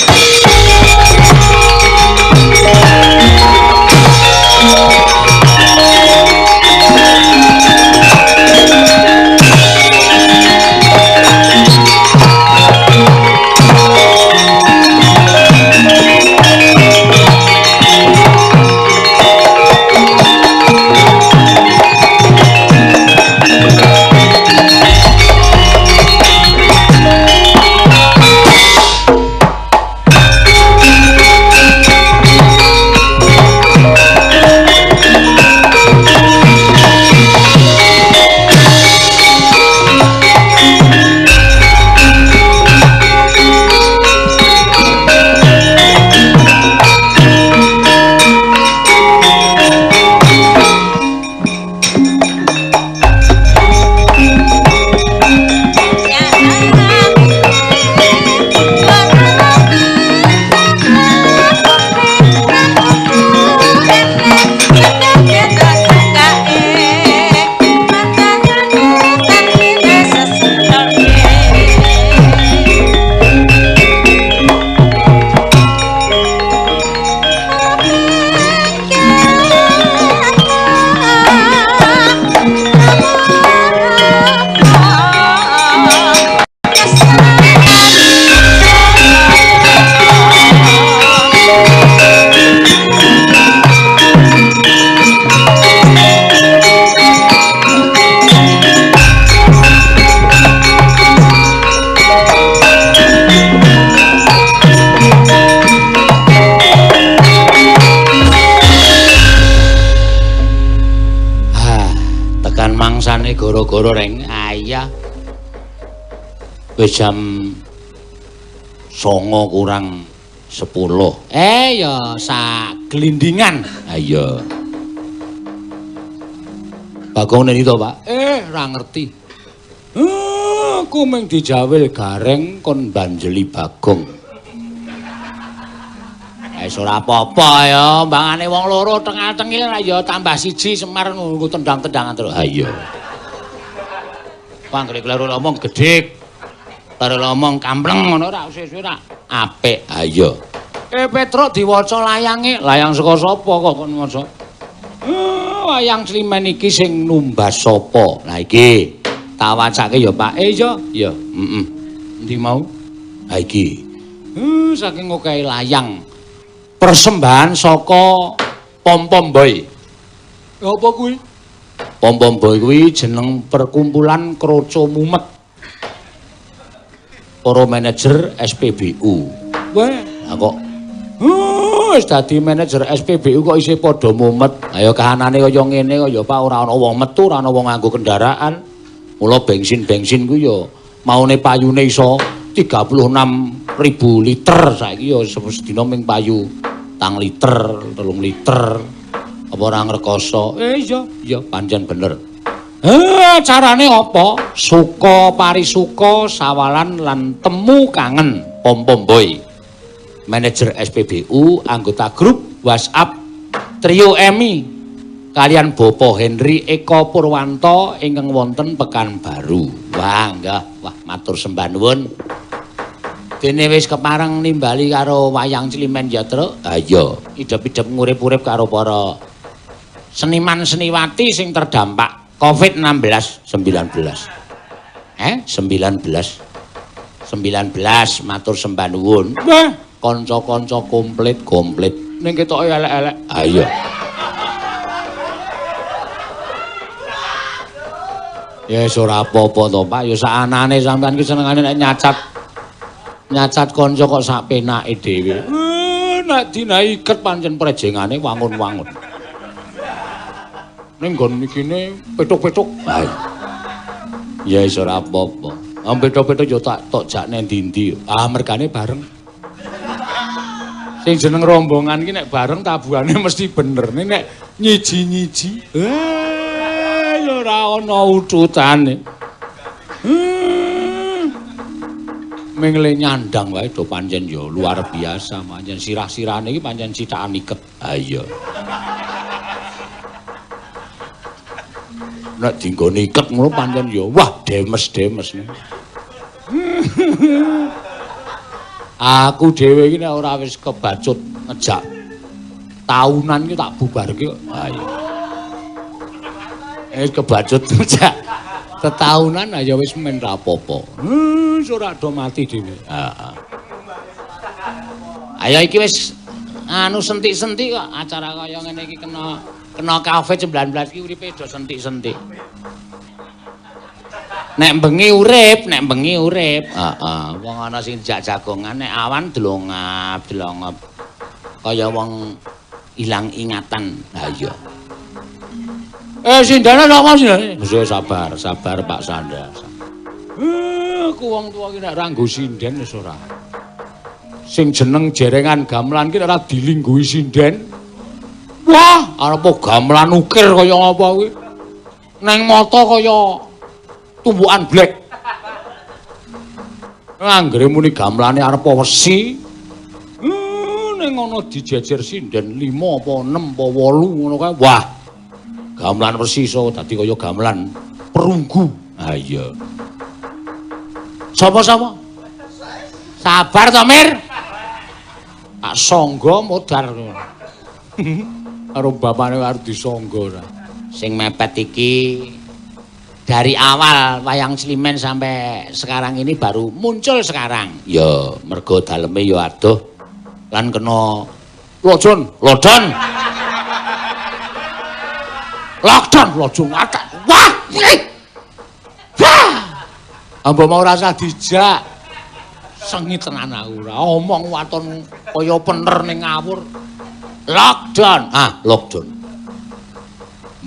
Goro-goro reng ayah wis jam 8:50. Ya sak glindingan. Ayo. Bagong neni to, Pak? Ora ngerti. Aku mung dijawil gareng kon banjeli Bagong. Wis ora apa-apa ya, mbangane wong loro tengah-tengil ya tambah siji Semar nunggu tendang-tendangan terus. Ha iya. Panggere kleru ngomong gedhek. Kleru ngomong kampleng ngono ora suwe-suwe ora apik. Ha iya. Petruk diwaca layange, layang saka sapa kok kon maca? Wayang Slimen iki sing numbas sapa? Lah iki tak wacake ya, Pak. Iya, iya. Heeh. Endi mau? Ha iki. Saking okehe layang. Persembahan saka Pom-Pom Boy. Apa kuwi? Pom-Pom Boy kuwi jeneng perkumpulan kroco mumet. Para manajer SPBU. Weh, lah kok wis dadi manajer SPBU kok isih padha mumet. Ayo kahanane kaya ngene kaya Pak ora ana wong metu, ora ana wong nganggo kendaraan. Mula bensin-bensin kuwi ya maune payune iso 36.000 liter saiki ya sedina ming payu 2 liter, 3 liter. Apa ora ngrekoso? Iya, iya pancen bener. Carane apa? Suka parisuka sawalan lan temu kangen Pom-Pom Boy. Manajer SPBU, anggota grup WhatsApp Trio Emi kalian Bapak Henry Eko Purwanto ingkang wonten Pekanbaru. Wah, nggih, wah matur sembah nuwun. Dene wis kepareng nimbali karo wayang Climen ya, Truk. Ha iya, idep-idep ngurip-urip karo para seniman seniwati sing terdampak Covid-16 19. 19. 19 matur sembah nuwun. Wah, kanca-kanca komplit-komplit. Ning ketoke elek-elek. Ha iya. Ya wis ora apa-apa to, Pak. Ya sakanane sampean ki senengane nek nyacat nyacat kanca kok sak penake dhewe. Nek dinahi iket pancen prejengane wangun-wangun. Ning nggon ikine petuk-petuk. Ha. Ya wis ora apa-apa. Petuk-petuk ya tak tok jakne ndi-ndi. Ah mergane bareng. Sing jeneng rombongan ki nek bareng tabuhane mesti bener. Nek nyiji-nyiji, ya ora ana ututane. Mingle nyandang wae do pancen ya luar biasa, pancen sirah-sirahane iki pancen cithakan iket. Ha iya. Nek dinggone iket ngono pancen ya wah demes-demes. Aku dhewe iki nek ora wis kebacut ngejak taunan iki tak bubarke kok. Ha iya. Kebacut ngejak tetaunan ya wis men ra apa-apa. Wis ora do mati dhewe. Heeh. Ayo iki wis anu sentik-sentik kok acara kaya ngene iki kena kena Covid-19 iki uripe do sentik-sentik. Nek bengi urip, nek bengi urip. Heeh, wong ana sing jak jagongan nek awan dlongap, dlongop. Kaya wong ilang ingatan. Ha iya. Sindane sapa sindane? Mesti sabar, sabar Pak Sanda. Aku wong tuwa ki nek ora nggo sinden wis ora. Sing jeneng jerengan gamelan ki nek ora dilingguhi sinden. Wah, arep gamelan ukir kaya apa kuwi? Neng mata kaya tumbukan blek. Anggere muni gamelane arep wesi. Ning ana dijejer sinden 5 apa 6 apa 8 ngono kae. Wah. Gamelan wesi iso dadi kaya gamelan perunggu. Ha iya. Sapa-sapa? Sabar to, Mir. Tak sangga modar. Karo bapane arep disangga ora. Sing mepet iki dari awal wayang Slimen sampai sekarang ini baru muncul sekarang. Ya, mergo daleme ya adoh lan kena lojon, lodon. Lockdown, lojong akak. Wah! Wah! Ambo mau rasa dijak. Sengit tenan aku ora omong waton kaya pener ning ngawur. Lockdown. Ah, lockdown.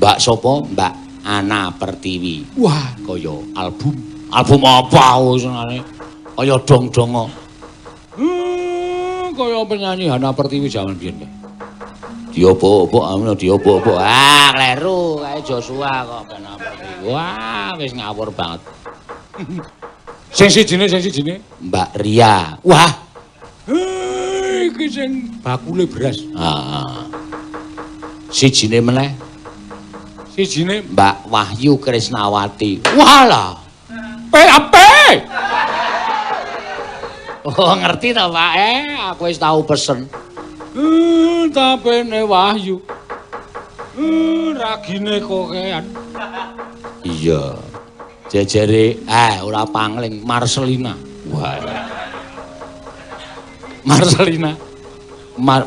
Mbak sapa? Mbak Ana Pertiwi. Wah, kaya album. Album apa senengane? Kaya dong-dongo. Kaya penyanyi Hana Pertiwi jaman biyen kae. Diobok-obok, anu diobok-obok. Ah, kleru kae Joshua kok Hana Pertiwi. Wah, wis ngawur banget. Sing sijine Mbak Ria. Wah. Iki sing bakule beras. Heeh. Sijine meneh. Sijine Mbak Wahyu Krisnawati. Walah. PAP. Oh, ngerti ta, Pak? Aku wis tau pesen. Tapene Wahyu. Ragine kokean. Iya. Jejere ora pangling Marcelina. Wah. Marcelina.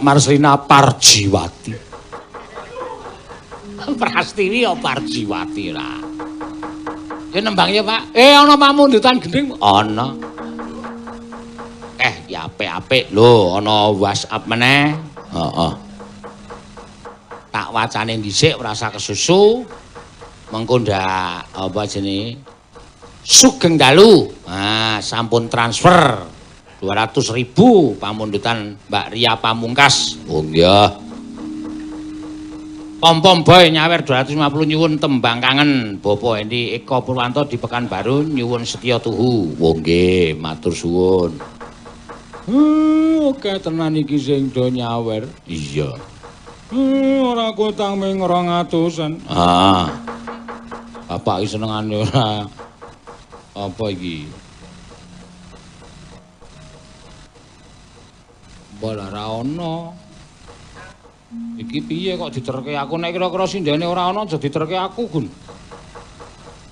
Marcelina Parjiwati. Prastiwi ya Parjiwati ra. Ya nembang ya, Pak. Ana pamundutan gending? Ana. Ya apik-apik lho, ana WhatsApp meneh. Heeh. Tak wacane dhisik ora usah kesusu. Mengko ndak apa jenenge? Sugeng dalu. Ah, sampun transfer 200.000 pamundutan Mbak Ria Pamungkas. Oh iya. Pom-pom boy nyawer 250 nyuwun tembang kangen Bapak Endi Eko Purwanto di Pekanbaru nyuwun setya tuhu. Oh nggih, matur suwun. Oke tenan iki sing do nyawer. Iya. Ora kutang ming 200-an. Ah. Bapak iki senengane ora apa iki? Bola ra ono. Iki piye kok diterke aku nek kira-kira sindene ora ana aja diterke aku, Gun.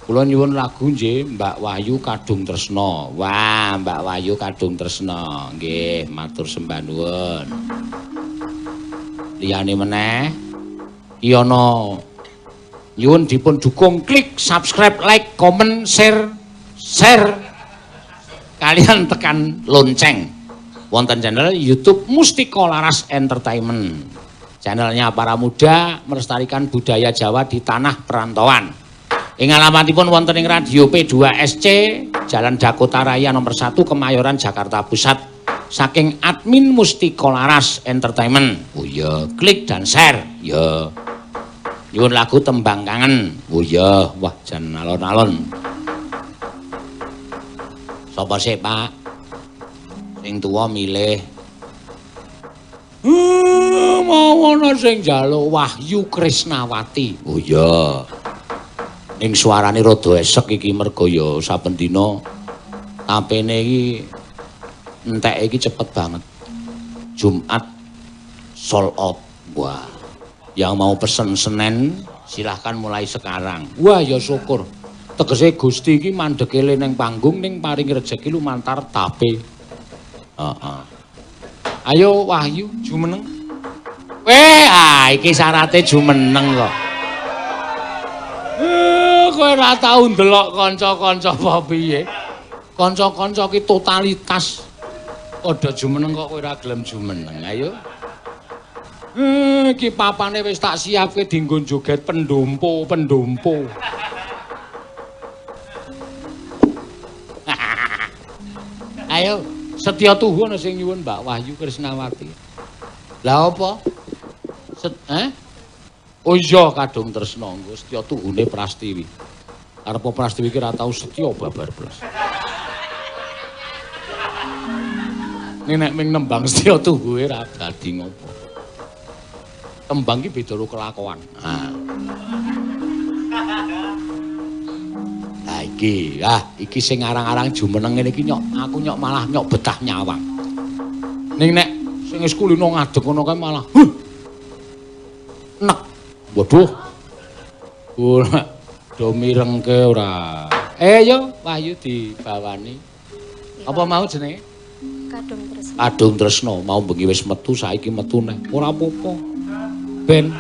Kula nyuwun lagu nggih Mbak Wahyu Kadung Tresna. Wah, Mbak Wahyu Kadung Tresna. Nggih, matur sembah nuwun. Liyane meneh iki ana nyuwun dipun dukung klik subscribe, like, comment, share, share kalian tekan lonceng. Wonten channel YouTube Mustika Laras Entertainment. Channelnya para muda melestarikan budaya Jawa di tanah perantauan. Ing alamatipun wonten ing Radio P2SC, Jalan Dakota Raya nomor 1 Kemayoran, Jakarta Pusat. Saking admin Mustika Laras Entertainment. Oh iya, klik dan share. Ya. Nyuwun lagu Tembang Kangen. Oh iya, wah jan alon-alon. Sapa sih, Pak? Sing tuwa milih. Mau ana sing njaluk Wahyu Krisnawati. Oh iya. Ning suarane rada esek iki mergo ya saben dina tapene iki enteke iki cepet banget. Jumat sold out. Wah. Yang mau pesen Senin silahkan mulai sekarang. Wah ya syukur. Tegese Gusti iki mandheke le ning panggung ning paringi rejeki lumantar tape. Heeh. Ayo Wahyu jumeneng. Weh, ah iki syarate jumeneng kok. Kowe ora tau ndelok kanca-kanca apa piye? Kanca-kanca ki totalitas. Padha jumeneng kok kowe ora gelem jumeneng. Ayo. Iki papane wis tak siapke dienggo joget pendompo-pendompo. Ayo, setya tuhu ana sing nyuwun Mbak Wahyu Krisnawati. Lah apa? Oh iya, Kadung Tresna nggo setya tuhune Prastiwi. Arepa Prastiwi ki ora tau setya babar blas. Ning nek ming nembang setya tuhuhe ora dadi ngopo. Tembang ki beda karo kelakuan. Ha. Lah iki, ah iki sing arang-arang jumeneng ngene iki nyok aku nyok malah nyok betah nyawang. Ning nek sing wis kulino ngadeg ngono kae malah huh. Nek. Waduh. Ora do mirengke ora. Yo Wahyu dibawani. Apa mau jenenge? Kadung Tresna. Kadung Tresna mau bengi wis metu saiki metu neh. Ora apa-apa. Ben.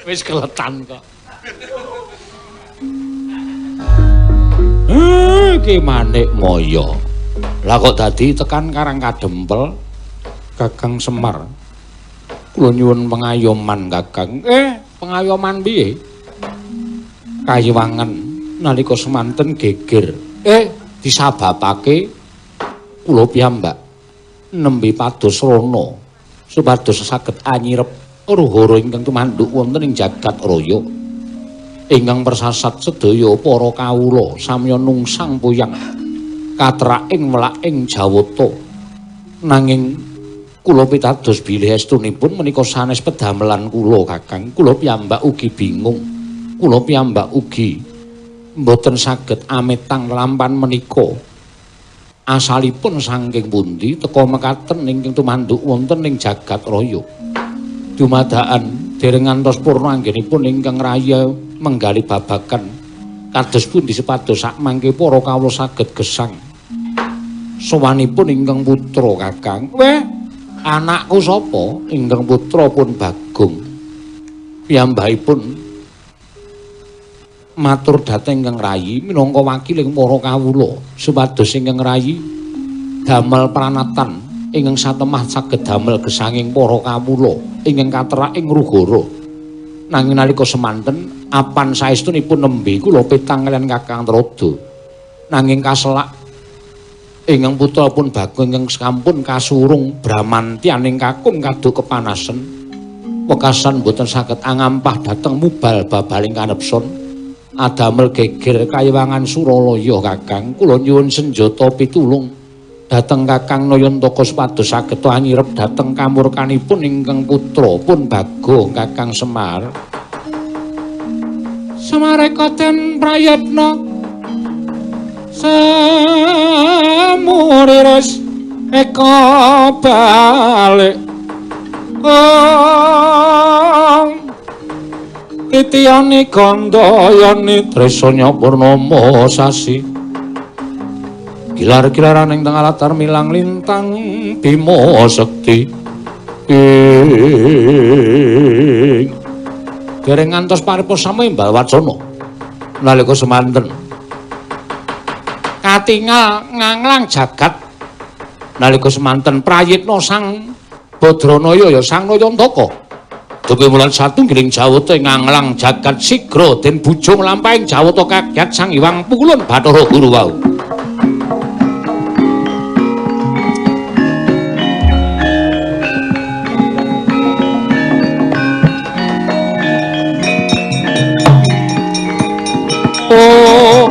Wis keletan kok. Iki Manik Maya. Lah kok dadi tekan Karang Kadempel Kakang Semar. Kula nyuwun pengayoman Kakang. Pengayoman piye? Kayiwangan nalika semanten geger. Disababake kula piyambak nembe pados rana supados saged anyirep huru-hara ingkang tumanduk wonten ing jagat raya. Ingkang persasat sedaya para kawula samya nungsang puyang katraking welaking Jawata. Nanging kula pitados bilih estunipun menika sanes pedamelan kula Kakang. Kula piyambak ugi bingung. Kula piyambak ugi mboten saged ametang lampan menika. Asalipun saking pundi teka mekaten ingkang tumanduk wonten ing jagat raya. Dumadakan dereng ngantos purna anggenipun ingkang raya menggali babagan kados pundi supados sakmangke para kawula saged gesang. Sowanipun ingkang putra Kakang. Weh, anakku sapa? Ingkang putra pun Bagong. Piyambakipun matur dhateng ingkang rayi minangka wakiling para kawula supados ingkang rayi damel pranatan ingkang satemah saged damel gesanging para kawula ingkang katerak ing Rugara. Nanging nalika semanten apan saestunipun nembe kula petang kaliyan Kakang Trada. Nanging kaselak ingkang putra pun Bagong ingkang sampun kasurung bramantyaning kakung kaduk kepanasen wekasan boten saged angampah dhateng mubal babaling kanepson. Adamel geger kayiwangan Suralaya Kakang. Kula nyuwun senjata pitulung dhateng Kakang Nayantaka supados saged anyirep dhateng kamurkanipun ingkang putra pun Bagong Kakang Semar. Semareka den prayatna samuriris eka balik. Ong Nitiyani gandayani tresanya purnama sasi. Gilar-gilaran ing tengah latar milang lintang Bima Sekti. Ing dereng ngantos paripurna samimbal wacana nalika semanten katingal nganglang jagat nalika semanten prayitna Sang Badranaya ya Sang Nayantaka dupi mulan satunggiling jawata nganglang jagat sigra den bujung lampahing jawata kagyat Sang Hyang Pukulun Bathara Guru wau. Oh.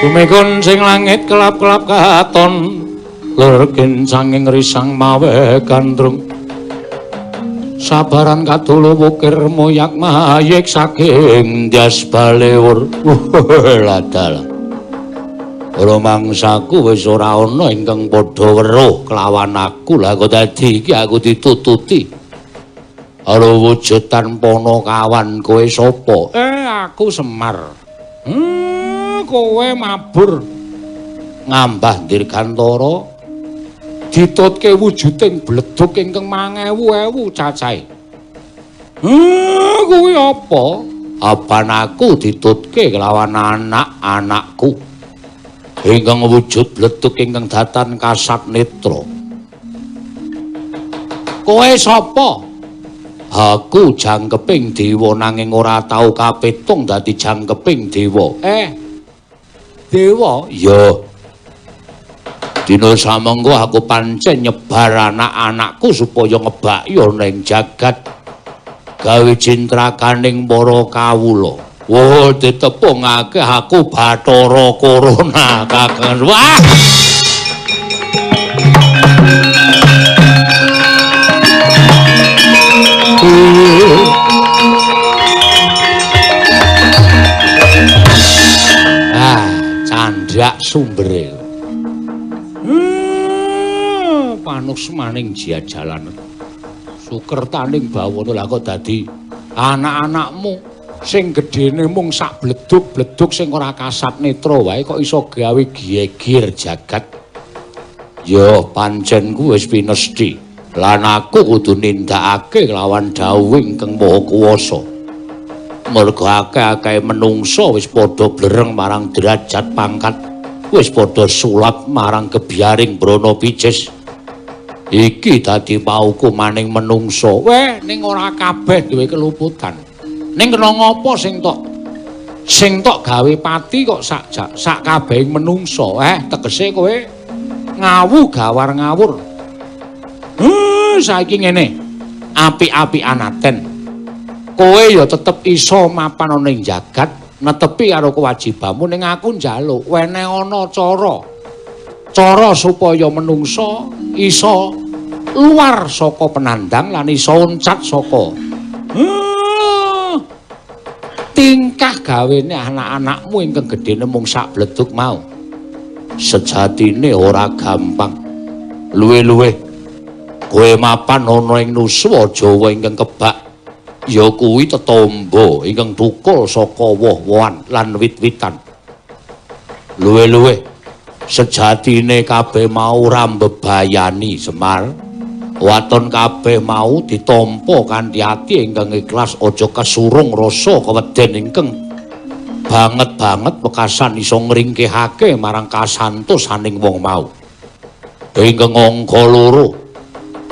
Bumi sing langit kelap-kelap katon lur kincanging risang mawe gandrung sabaran kadulu wukir moyak mayik saking ndas balewur. Ladal rumangsaku wis ora ana ingkang padha weruh kelawan aku. Lah kok dadi iki aku ditututi karo wujud tanpa ana kawan. Kowe sapa? Aku Semar. Kowe mabur ngambah dirgantara ditutke wujuding bledug ingkang mangewu-ewu cacahe. Kuwi apa? Apan aku ditutke kelawan anak-anakku ingkang wujud bledug ingkang datan kasat netra. Kowe sapa? Aku jangkeping dewa nanging ora tau kapitung dadi jangkeping dewa. Dewa? Ya. Dina samengko aku pancen nyebar anak-anakku supaya ngebaki ana ing jagat gawe cintrakaning para kawula. Wah, ditepungake aku Bathara Corona kakang. Wah. Ah, candhak sumbere. Panuksmaning jajalan sukertaning bawana. Lah kok dadi anak-anakmu sing gedhene mung sak bledug-bledug sing ora kasat netra wae kok iso gawe geger jagat. Ya pancen ku wis pinesthi lan aku kudu nindakake lawan dawuh ingkang Maha Kuwasa. Mergo akeh-akehe menungsa wis padha blereng marang derajat pangkat, wis padha sulap marang gebyaring brana picis. Iki dadi paukumaning menungsa. Weh, ning ora kabeh duwe keluputan. Ning kena ngapa sing tok gawe pati kok sak kabehing menungsa? Tegese kowe ngawu gawar ngawur. Saiki ngene. Apik-apikan aten. Kowe ya tetep iso mapan ana ing jagat, netepi karo kewajibanmu, ning aku njaluk wene ana cara. Cara supaya menungsa iso luar saka penandang lan iso uncat saka tingkah gawene anak-anakmu ingkang gedhene mung sak bledug mau. Sejatine ora gampang. Luwe-luwe kowe mapan ana ing nuswa Jawa ingkang kebak Ya kuwi tetombo ingkang thukul saka woh-wohan lan wit-witan. Luwih-luwih sejatine kabeh mau ora mbebayani Semar. Waton kabeh mau ditampa kanthi ati ingkang ikhlas, aja kesurung rasa keweden ingkang banget-banget wekasan iso ngringkihake marang kasantosaning wong mau. Ingkang angka loro,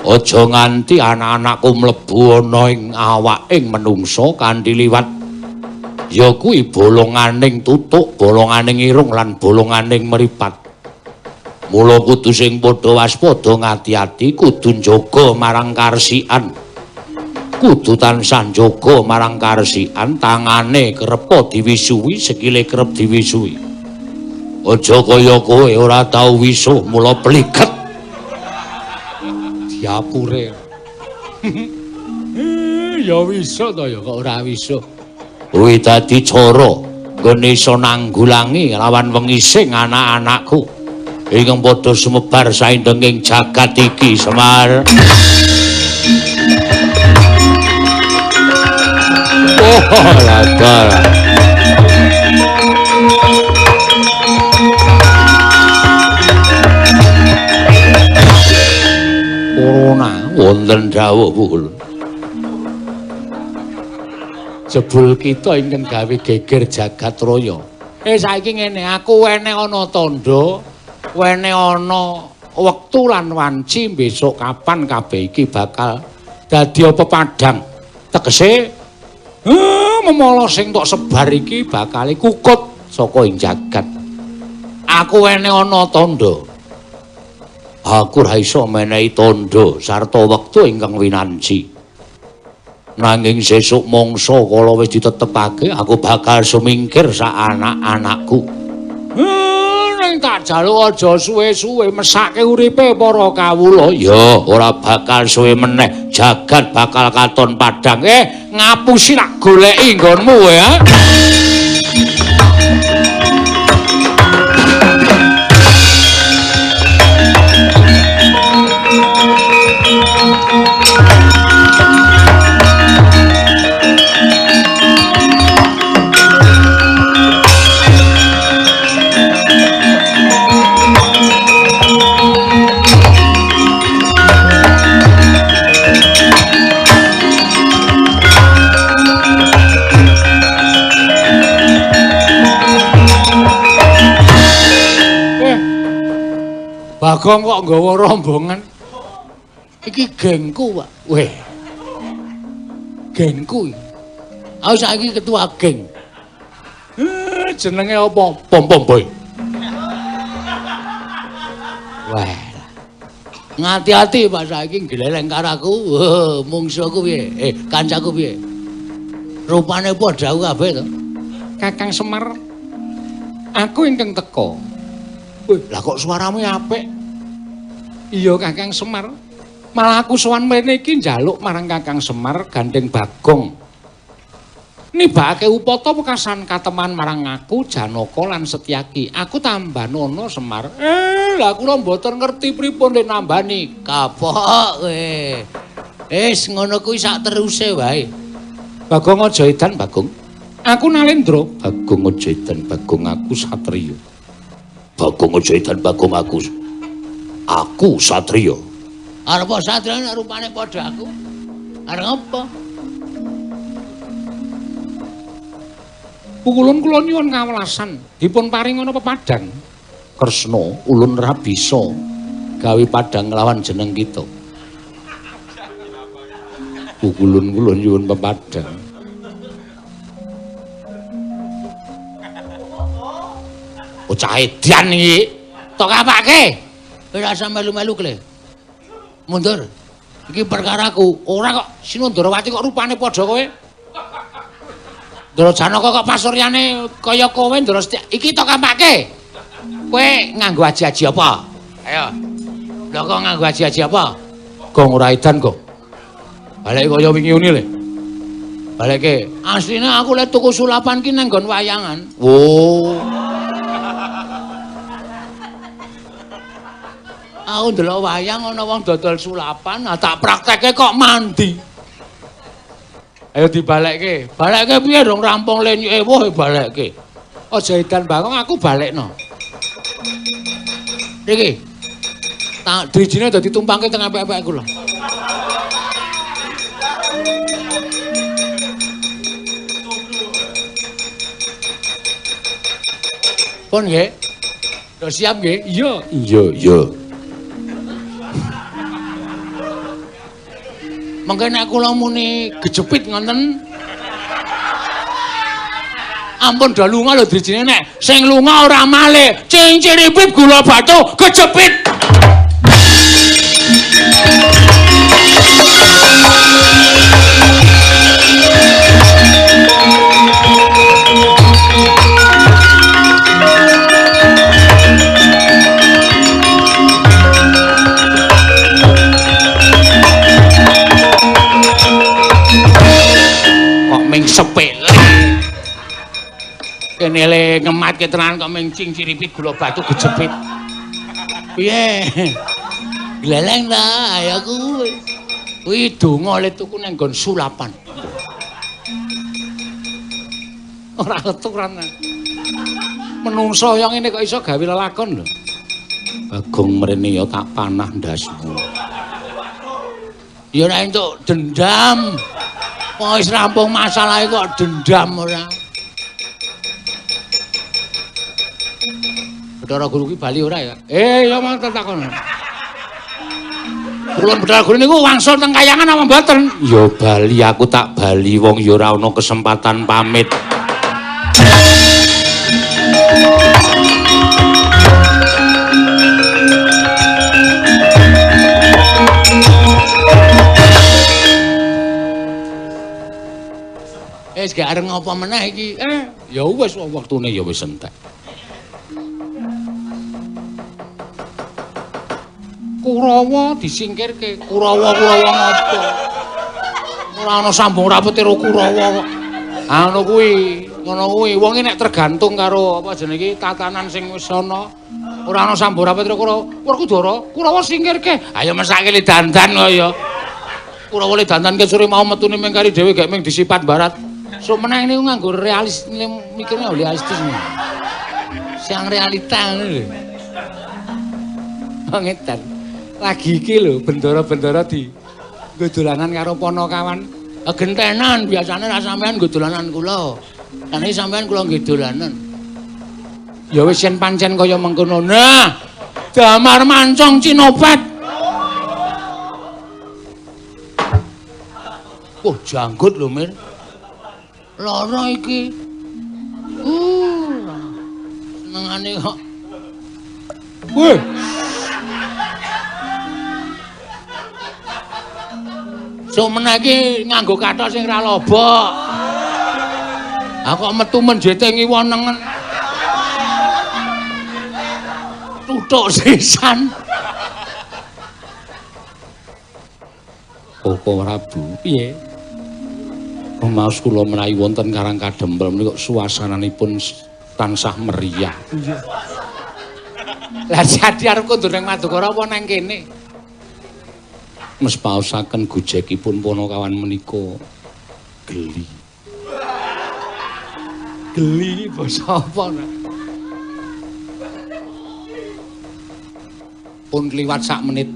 aja nganti anak-anakku mlebu ana ing awaking menungsa kanthi liwat ya kuwi bolonganing tutuk, bolonganing irung lan bolonganing mripat. Mula kudu sing padha waspada ngati-ati, kudu njaga marang karsikan. Kudu tansah njaga marang karsikan, tangane kerep diwisuhi, sikile kerep diwisuhi. Aja kaya kowe ora tau wisuh mula pliket. Diapure. Ya wisuh to ya kok ora wisuh. Kuwi dadi cara nggone iso nanggulangi lawan wengising anak-anakku ingkang padha sumebar saindenging jagat iki Semar. Oh, labar. Corona wonten dawuh Pukul. Jebul kita ingkang gawe geger jagat raya. Saiki ngene, aku wene ana tandha, wene ana wektu lan wanci besok kapan kabeh iki bakal dadi apa padhang. Tegese memala sing tok sebar iki bakal kukut saka ing jagat. Aku wene ana tandha. Aku ora iso menehi tandha sarta wektu ingkang winanci. Nanging sesuk mangsa kala wis ditetepake, aku bakal sumingkir sak anak-anakku. Ning tak jaluk aja suwe-suwe mesake uripe para kawula. Ya, ora bakal suwe meneh, jagat bakal katon padhang. Ngapusi tak goleki nggonmu ya. Bagong kok nggawa rombongan. Iki gengku, Pak. Weh. Gengku iki. Aku saiki ketua geng. Jenenge apa? Pom-pom boy. Wah. Ngati-ati Pak saiki gleleng karo aku. Mungsuhku piye? Kancaku piye? Rupane padha aku kabeh to. Kakang Semar, aku ingkang teka. Wih, lah kok suaramu apik? Iya Kakang Semar. Malah aku sowan mrene iki njaluk marang Kakang Semar gandeng Bagong. Nibakake upata wekasan kateman marang aku Janaka lan Setyaki. Aku tambanono Semar. Lah kula mboten ngerti pripun le nambani. Kapok kowe. Wis ngono kuwi sak teruse wae. Bagong aja edan, Bagong. Aku Nalendra. Bagong aja edan, Bagong aku satriya. Bagong aja edan, Bagong aku. Aku satriya. Arep satriya nek rupane padha aku. Arep apa? Pukulun kula nyuwun kawelasan, dipun paringana pepadang. Kresna, ulun ra bisa gawe padang nglawan jeneng kita. Pukulun kula nyuwun pepadang. Bocah edan iki, tok apake? Ora usah melu-melu kle. Mundur. Iki perkaraku. Ora kok Sinundrawati kok rupane padha kowe. Ndara Janaka kok pasuryane kaya kowe Ndara Setia. Iki tok apake? Kowe nganggo aji-aji apa? Ayo. Lha kok nganggo aji-aji apa? Gong ora edan kok. Baleke kaya wingi uni le. Baleke. Asline aku le tuku sulapan ki nang nggon wayangan. Oh. Aku ndelok wayang ana wong dodol sulapan, ah tak praktekke kok mandi. Ayo dibalekke. Balekke piye dong rampung le ewuh balekke. Aja edan Bagong aku balekno. Niki. Tak drijine dadi tumpangke teng apik-apik kula. Pun nggih. Do siap nggih? Iya. Iya, iya. Mengke nek kula muni gejepit ngoten. Ampun do lunga lho drijine nek sing lunga ora malih. Cinciripit gula batu kejepit. Kok ming sepele. Kene le ngematke tenan kok ming cinciripit gula batu kejepit. Piye? Gleleng ta, ayo kuwi. Kuwi donga le tuku nang nggon sulapan. Ora leturan. Menungso yang ngene kok iso gawe lelakon lho. Bagong mrene ya tak panah ndasmu. Ya ora entuk dendam. Wong wis rampung masalahe kok dendam ora. Bathara Guru ki bali ora ya? Ya mau takon. Kula Bathara Guru niku wangsul teng kayangan apa mboten? Ya bali, aku tak bali wong ya ora ana kesempatan pamit. Wis gak arep ngopo meneh iki. Ya wis wektune ya wis entek. Kurawa disingkirke. Kurawa-kurawa ngopo? Ora ana sambung rapete karo Kurawa kok. Ah ngono kuwi, ngono kuwi. Wong iki nek tergantung karo apa jenenge iki tatanan sing wis ana. Ora ana sambung rapete karo Kurawa. Werkudara, Kurawa singkirke. Ayo mesake le dandan kok ya. Kurawa le dandan ke sore mau metune ming kari dhewe gek ming disipat barat. Sok meneh niku nganggo realis mikirnya realistis. Sing realita ngono lho. Wong edan. Lagi iki lho bendara-bendara di nggo dolanan karo ponokawan. Gentenan biasane ra sampean nggo dolanan kula. Lah sampean kula nggih dolanan. Ya wis yen pancen kaya mengkono. Nah, damar mancong Cinopet. Wah, janggut lho, Mir. Lara iki. Senengane kok. Weh. Sok meneh iki nganggo kathok sing ra lobok. Aku kok metu menjete ngiwa nengen. Tutuk sisan. Koko Prabu, piye? Maos kula menawi wonten Karang Kadempel menika suasananipun tansah meriah. Iya. Lah jadi arep kondur nang Madukara apa nang kene? Mespaosaken gojekipun ponokawan menika geli. Geli basa apa? Pun kliwat sak menit.